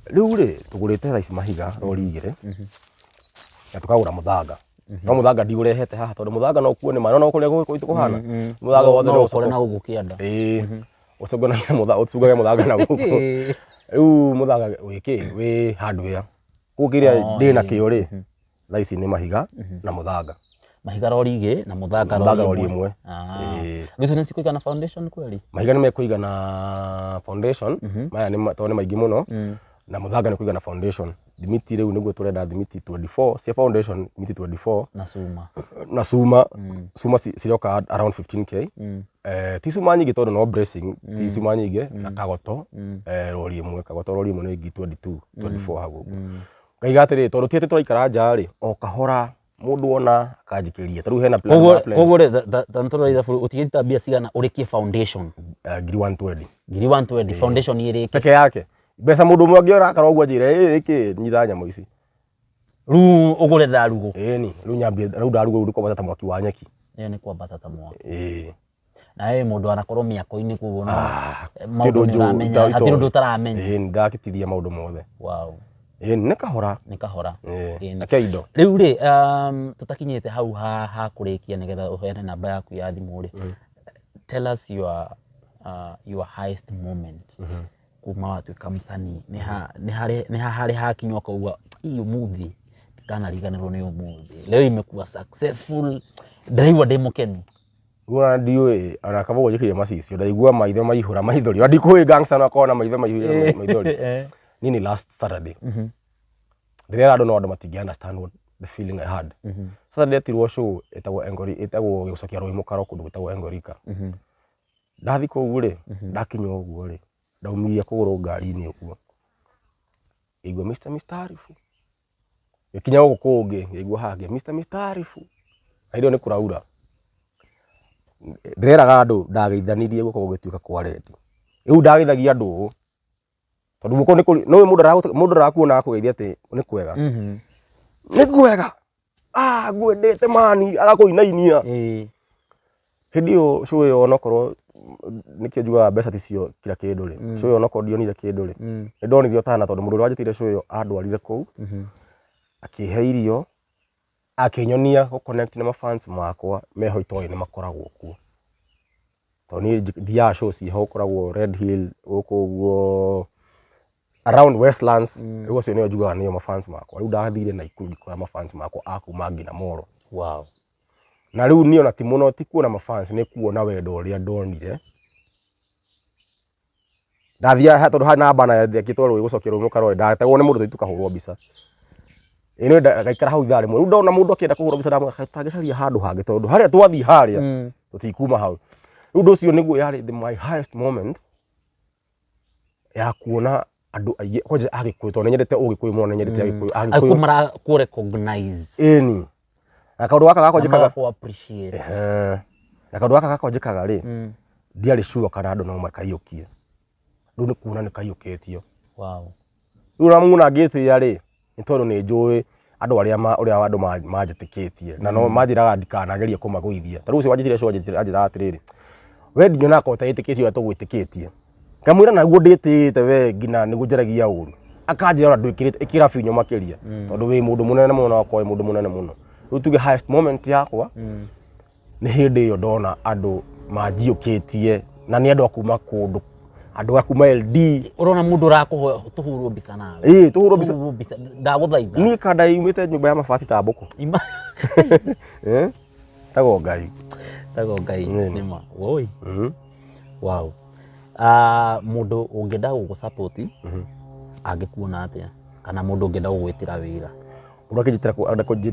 Rĩu rĩ tũgũrĩte thaa ici mahiga rori 2 na tũkagũra mũthanga no mũthanga ndiũrehete haha tondũ mũthanga no ũkuo nĩ maĩ no kũrĩa gwitũ kũhana mũthanga wothe no ũkore na gũkũ kĩanda. Ũcũnganagia mũthanga ũcungage mũthanga na gũkũ rĩu mũthanga wĩ kĩ wĩ hardware koguo kĩrĩa ndĩ nakĩo rĩ thaa ici nĩ mahiga na mũthanga. Mahiga rori 2 na mũthanga rori 1. Rĩu icio nĩ cikũigana foundation kweli? Mahiga nĩ mekũigana foundation maya nĩ tondũ nĩ maingĩ mũno na mũthanga nĩ kũigana foundation. Thimiti rĩu nĩguo tũrenda thimiti 24 cia foundation thimiti 24 na cuma na cuma cuma ciroka around 15k. Ti cuma nyingĩ tondũ no bracing ti cuma nyingĩ na kagoto rori 1 kagoto rori 1 nĩ ngiri 22 24 hau ũguo. Ngaiga atĩrĩrĩ tondũ ti atĩ tũraikara nja rĩ o kahora mũndũ ona akanjikĩria ta rĩu hena plan. Koguo rĩ ta nĩtũrora ithabu ũtigĩte mbia cigana ũrĩkie foundation? Ngiri 120. Ngiri 120 foundation ĩrĩke peke yake mbeca mũndũ ũmwe angĩora akarora ũguo anjĩre ĩ nĩkĩ nyita nyamũ ici rĩu ũgũre ndarugũ. Ĩni rĩu nyambie rĩu ndarugũ rĩu nĩ ta mwaki wa nyeki. Ĩyo nĩ kwambata ta mwaki. Na we mũndũ anakorwo mĩako-inĩ koguo no maũndũ nĩ ũramenya hatirĩ ũndũ ũtaramenya. Nĩ ndakĩtithia maũndũ mothe. Wow. Nĩ kahora. Nĩ kahora. Na ke indo. Rĩu rĩ tũtakinyĩte hau ha kũrĩkia nĩgetha ũheane namba yaku ya thimũ rĩ. Tell us your highest moment kuma watuĩka msanii nĩ ha harĩ hakinya ũkauga ii ũmũthĩ ndikanariganĩrwo nĩ ũmũthĩ leo imekuwa successful ndĩraigua ndĩ mũkenu. Guo ndiũĩ ona kaba ũguo njĩkĩire macicio ndaigua maitho maihũra maithori ona ndikũĩ gangster no akorwo na maitho maihũire maithori. Niĩ nĩ last Saturday ndĩrera andũ no andũ matingĩ understand what the feeling I had. Saturday etirwo show ĩtagwo Engori ĩtagwo gũcokia rũĩ mũkaro kũndũ gwĩtagwo Engorika. Ndathi kũu rĩ, ndakinya ũguo rĩ, ndaumirie kũgũrũ ngari-inĩ ũguo, ngĩigua Mr. Mr. Arifu. Ngĩkinya gũkũ kũngĩ ngĩigua hangĩ Mr. Mr. Arifu. Na hĩndĩ ĩyo nĩ kũraura. Ndĩreraga andũ ndageithanirie guoko gũgĩtuĩka kwa rendi. Rĩu ndageithagia andũ ũũ, tondũ guoko nĩ kũri, nĩũĩ mũndũ arakuona agakũgeithia atĩ nĩ kwega. Nĩ kwega. Ah, ngwendete mani, agakũinainia. Hĩndĩ ĩyo show ĩyo onokorwo nĩkĩo njugaga mbeca ticio kila kĩndũ rĩ, show ĩyo onokorwo ndionire kĩndũ rĩ, nĩ ndonire ũtana tondũ mũndũ ũrĩa wanjĩtĩire show ĩyo andwarire kũu, akĩhe irio, akĩnyonia gũ connect na mafans makwa meho itoĩ nĩ makoragwo kuo. Tondũ niĩ thiaga show ciĩho gũkoragwo Red Hill gũkũ ũguo around Westlands, rĩu acio nĩo njugaga nĩo mafans makwa. Rĩu ndathire Naikuru ngĩkora mafans makwa a kuma nginya Molo. Wow. Na rĩu niĩ ona ti mũno ti kuona mafans nĩ kuona wendo ũrĩa ndonire. Ndathiaga tondũ harĩ na bana yandĩkĩtwo rũĩ gũcokia rũĩ mũkaro ndategwo nĩ mũndũ tũthiĩ tũkahũrwo mbica. Ĩĩ nĩ ngaikara hau ithaa rĩmwe. Rĩu ndona mũndũ akĩenda kũhũrwo mbica ndamwĩra tũtangĩcaria handũ hangĩ tondũ harĩa twathiĩ harĩa tũtikuma hau. Rĩu ũndũ ũcio nĩguo yarĩ the my highest moment ya kuona andũ aingĩ kwanja Agĩkũyũ tondũ nĩ nyendete Ũgĩkũyũ mũno, nĩ nyendete Agĩkũyũ. Agĩkũyũ Agĩkũyũ marakũ recognize. Ĩni. Na kaũndũ gaka gakwa Na njĩkaga magakũ appreciate. Ehe. Na kaũndũ gaka gakwa njĩkaga rĩ, ndiarĩ sure kana andũ no makaiyũkie. Rĩu nĩ kuona nĩ kaiyũkĩtio. Wow. Rĩu ona muona ngĩtĩa rĩ, nĩ tondũ nĩ njũĩ andũ arĩa ũrĩa andũ manjĩtĩkĩtie na no manjĩraga ndikanagerie kũmagũithia. Ta rĩu ũcio wanjĩtire show anjĩraga atĩrĩrĩ, we ndinyonaga ko ũteĩtĩkĩtie ũrĩa tũgwĩtĩkĩtie. Ngamwĩra naguo ndĩtĩĩte we nginya nĩguo njaragia ũru. Akanjĩra ona ndwĩkĩrĩte ĩkĩra binyũ makĩria tondũ wĩ mũndũ mũnene mũno na wakorwo wĩ mũndũ mũnene mũno. Rĩu tuge highest moment yakwa nĩ hĩndĩ ĩyo ndona andũ manjiũkĩtie na nĩ andũ a kuma kũndũ, andũ a kuma LD. Ũrona mũndũ ũrakũhoya tũhũrwo mbica nawe. Ĩĩ tũhũrwo mbica. Tũhũrwo mbica ndagũthaitha. Niĩ kanda yumĩte nyũmba ya mabati ta mbũkũ. Eh? Tagwo Ngai. Tagwo Ngai Nĩni. nĩma. Woi. Wow. Mũndũ ũngĩenda gũgũ support angĩkuona atĩa? Kana mũndũ ũngĩenda gũgwĩtĩra wĩra? Mũndũ akĩnjĩtĩra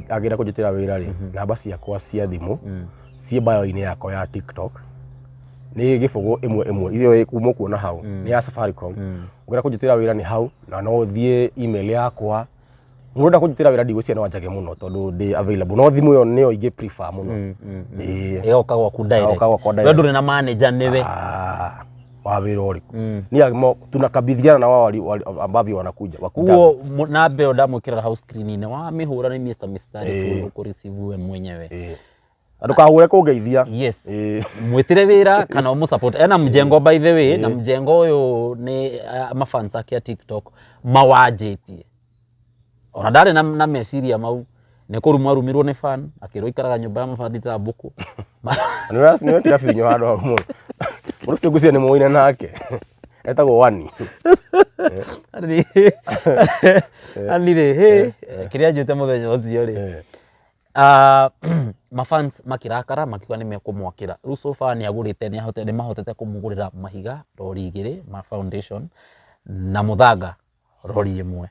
angĩenda kũnjĩtĩra wĩra rĩ, namba ciakwa cia thimũ ciĩ bio-inĩ yakwa ya TikTok nĩ gĩbũgũ ĩmwe ĩmwe icio kuma kuona hau nĩ ya Safaricom. Ũngĩenda kũnjĩtĩra wĩra nĩ hau, na no ũthiĩ email yakwa. Mũndũ ũrenda kũnjĩtĩra wĩra ndigwĩciria no anjage mũno tondũ ndĩ available, no thimũ ĩyo nĩyo ingĩ prefer mũno. Ĩĩ. Ĩgoka gwaku direct. Ĩgoka gwakwa We direct. ndũrĩ na manager nĩwe. Ah, wa wĩra ũrĩkũ? Niĩ tunakabidhiana na wao ambavyo wanakuja wakuja. Kuo namba ĩyo ndamwĩkĩrĩra hau screen-inĩ wamĩhũra nĩ Mr. Mistari ũkũ receive we mwenyewe. Ĩĩ. Na ndũkahũre kũngeithia. Yes. Ĩĩ. Mwĩtĩre wĩra kana ũmũ support. Ena mjengo by the way, na mjengo ũyũ nĩ mafans ake a TikTok mawanjĩtie. Ona ndarĩ na meciria mau nĩ kũrumwo arumirwo nĩ fan akĩrwo ikaraga nyũmba ya mabati ta mbũkũ. Nĩ wekĩra binyo handũ hau mũno. Mũndũ ũcio ngwĩciria nĩ mũine nake. Etagwo Wani. Ani rĩ, hĩ, kĩrĩa anjĩte mũthenya ũcio rĩ. Mafans makĩrakara makiuga nĩ mekũmwakĩra. Rĩu so far nĩ agũrĩte, nĩ mahotete kũmũgũrĩra mahiga rori igĩrĩ ma foundation na mũthanga rori ĩmwe.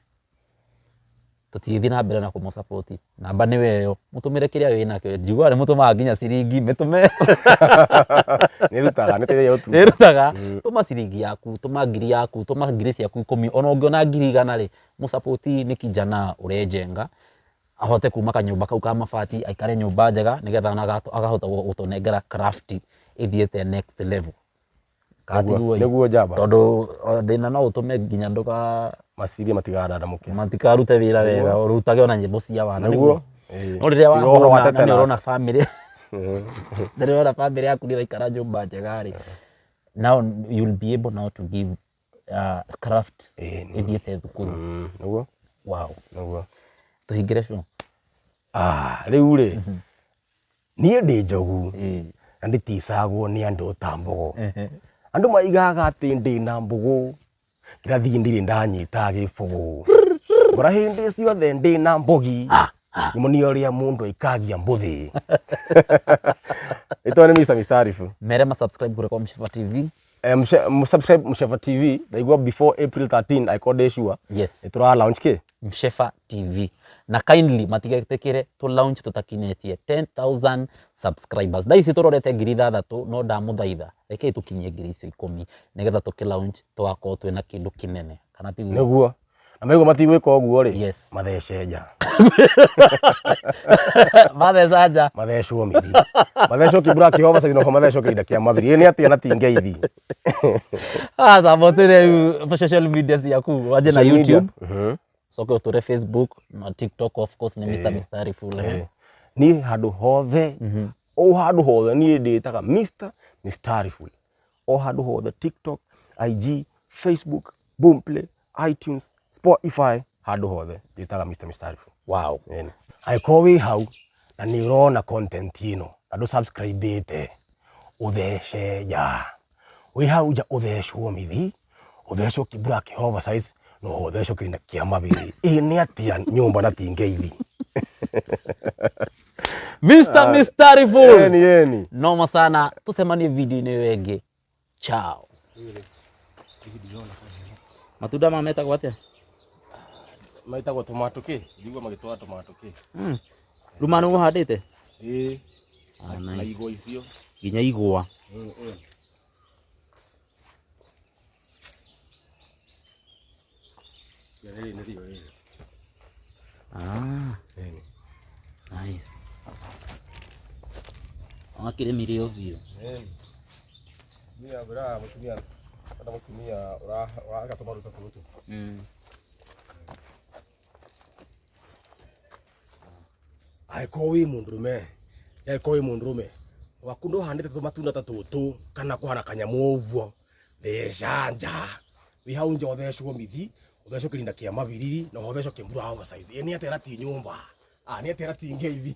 Tũtigĩthiĩ na mbere na kũmũ support. Namba nĩwe ĩyo, mũtũmĩre kĩrĩa wĩnakĩo. Njiguaga nĩ mũtũmaga nginya ciringi, mĩtũme. Nĩ ĩrutaga, nĩ ĩteithagia gũtunga. Nĩ ĩrutaga. Tũma ciringi yaku, tũma ngiri yaku, tũma ngiri ciaku ikũmi, ona ũngĩona ngiri igana rĩ, mũ support nĩ kijana ũrejenga, ahote kuma kanyũmba kau ka mabati, aikare nyũmba njega, nĩgetha ona akahota gũtũnengera craft ĩthiĩte next level. Katiguo ĩ. Nĩguo njamba. Tondũ thĩna no ũtũme nginya ndũka Maciria matigadandamuke. Matikarute wĩra wega, ũrutage ona nyĩmbo cia wana. Nĩguo. No rĩrĩa Tiga ũhoro wa wahũna na nĩ tetanus. ũrona family, rĩrĩa ũrona family yaku nĩ ĩraikara nyũmba njega rĩ, now you'll be able now to give craft ĩthiĩte thukuru. Nĩguo. Wow. Nĩguo. Tũhingĩre show. Rĩu rĩ, niĩ ndĩ njogu na ndĩticagwo nĩ andũ ta mbogo. Andũ maigaga atĩ ndĩ na mbũgũ, kĩrathi ndirĩ ndanyita gĩbũgũ. Ngora hĩndĩ ciothe ndĩ na mbogi, nymonie ũrĩa mũndũ aikagia mbũthĩ. Ĩtwa nĩ Mr. Mistarifu. Mere ma subscribe kũrĩ kwa Mshefa TV. Subscribe Mshefa TV. Ndaigua before April 13 I called sure. Yes. Nĩ tũra launch kĩ? Mshefa TV na kindly matigetĩkĩre tũ launch tũtakinyĩtie 10,000 subscribers. Thaa ici tũrorete 6,000, no ndamũthaitha rekei tũkinyie 10,000 nĩgetha tũkĩ launch tũgakorwo twĩna kĩndũ kĩnene, kana tiguo? Nĩguo. Na maigua matigwĩka ũguo rĩ, Yes. mathece nja. Matheca nja. Mathecwo mĩthi. Mathecwo kĩmbura kĩho oversize noho mathecwo kĩrinda kĩa mathiri. Ĩ nĩ atĩa na ti ngeithi. Ah, tamba ũtwĩre rĩu social media ciaku, wanjie na Social media. YouTube, coke ũtũre Facebook na TikTok, of course nĩ Mr. Mistari Full. Niĩ handũ hothe, o handũ hothe niĩ ndĩtaga Mr. Mistari Full. O handũ hothe, TikTok, IG, Facebook, Boomplay, iTunes, Spotify, handũ hothe ndĩtaga Mr. Mistari Full. Wow. Ĩni. Angĩkorwo wĩ hau na nĩ ũrona content ĩno na ndũ subscribe-ĩte, ũthece nja. Wĩ hau nja ũthecwo mĩthi, ũthecwo kĩmbura kĩa oversize, na ũthecwo kĩrinda kĩa mabĩrĩ. Ĩ nĩ atĩa nyũmba na ti ngeithi. Mr. Mistari Full. Eni, eni. Noma sana, tucemanie video-inĩ ĩyo ĩngĩ. Ciao. Matunda maya metagwo atĩa? Maitagwo tomato kĩ? Ndigua magĩtwara tomato kĩ? Rĩu maya nĩmo ũhandĩte? Ĩĩ. Ah, Na nice. igwa icio. Nginya igwa. Rĩrĩ nĩrĩo rĩrĩ. Ah, nice. Wakĩrĩmire o biũ. Niĩ ngwĩraga mũtumia, kana mũtumia ũraka tũmaruta tũtũ. Angĩkorwo wĩ mũndũrũme, angĩkorwo wĩ mũndũrũme waku ndũhandĩte tũmatunda ta tũtũ kana kũhana kanyamũ ũguo, theca nja. Wĩ hau nja ũthecwo mithi, ũthecwo kĩrinda kĩa mabiriri na ũthecwo kĩmbura oversize. Ĩ nĩ atĩa na ti nyũmba? Ah, nĩ atĩa na ti ngeithi?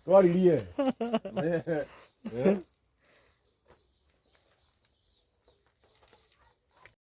Twaririe.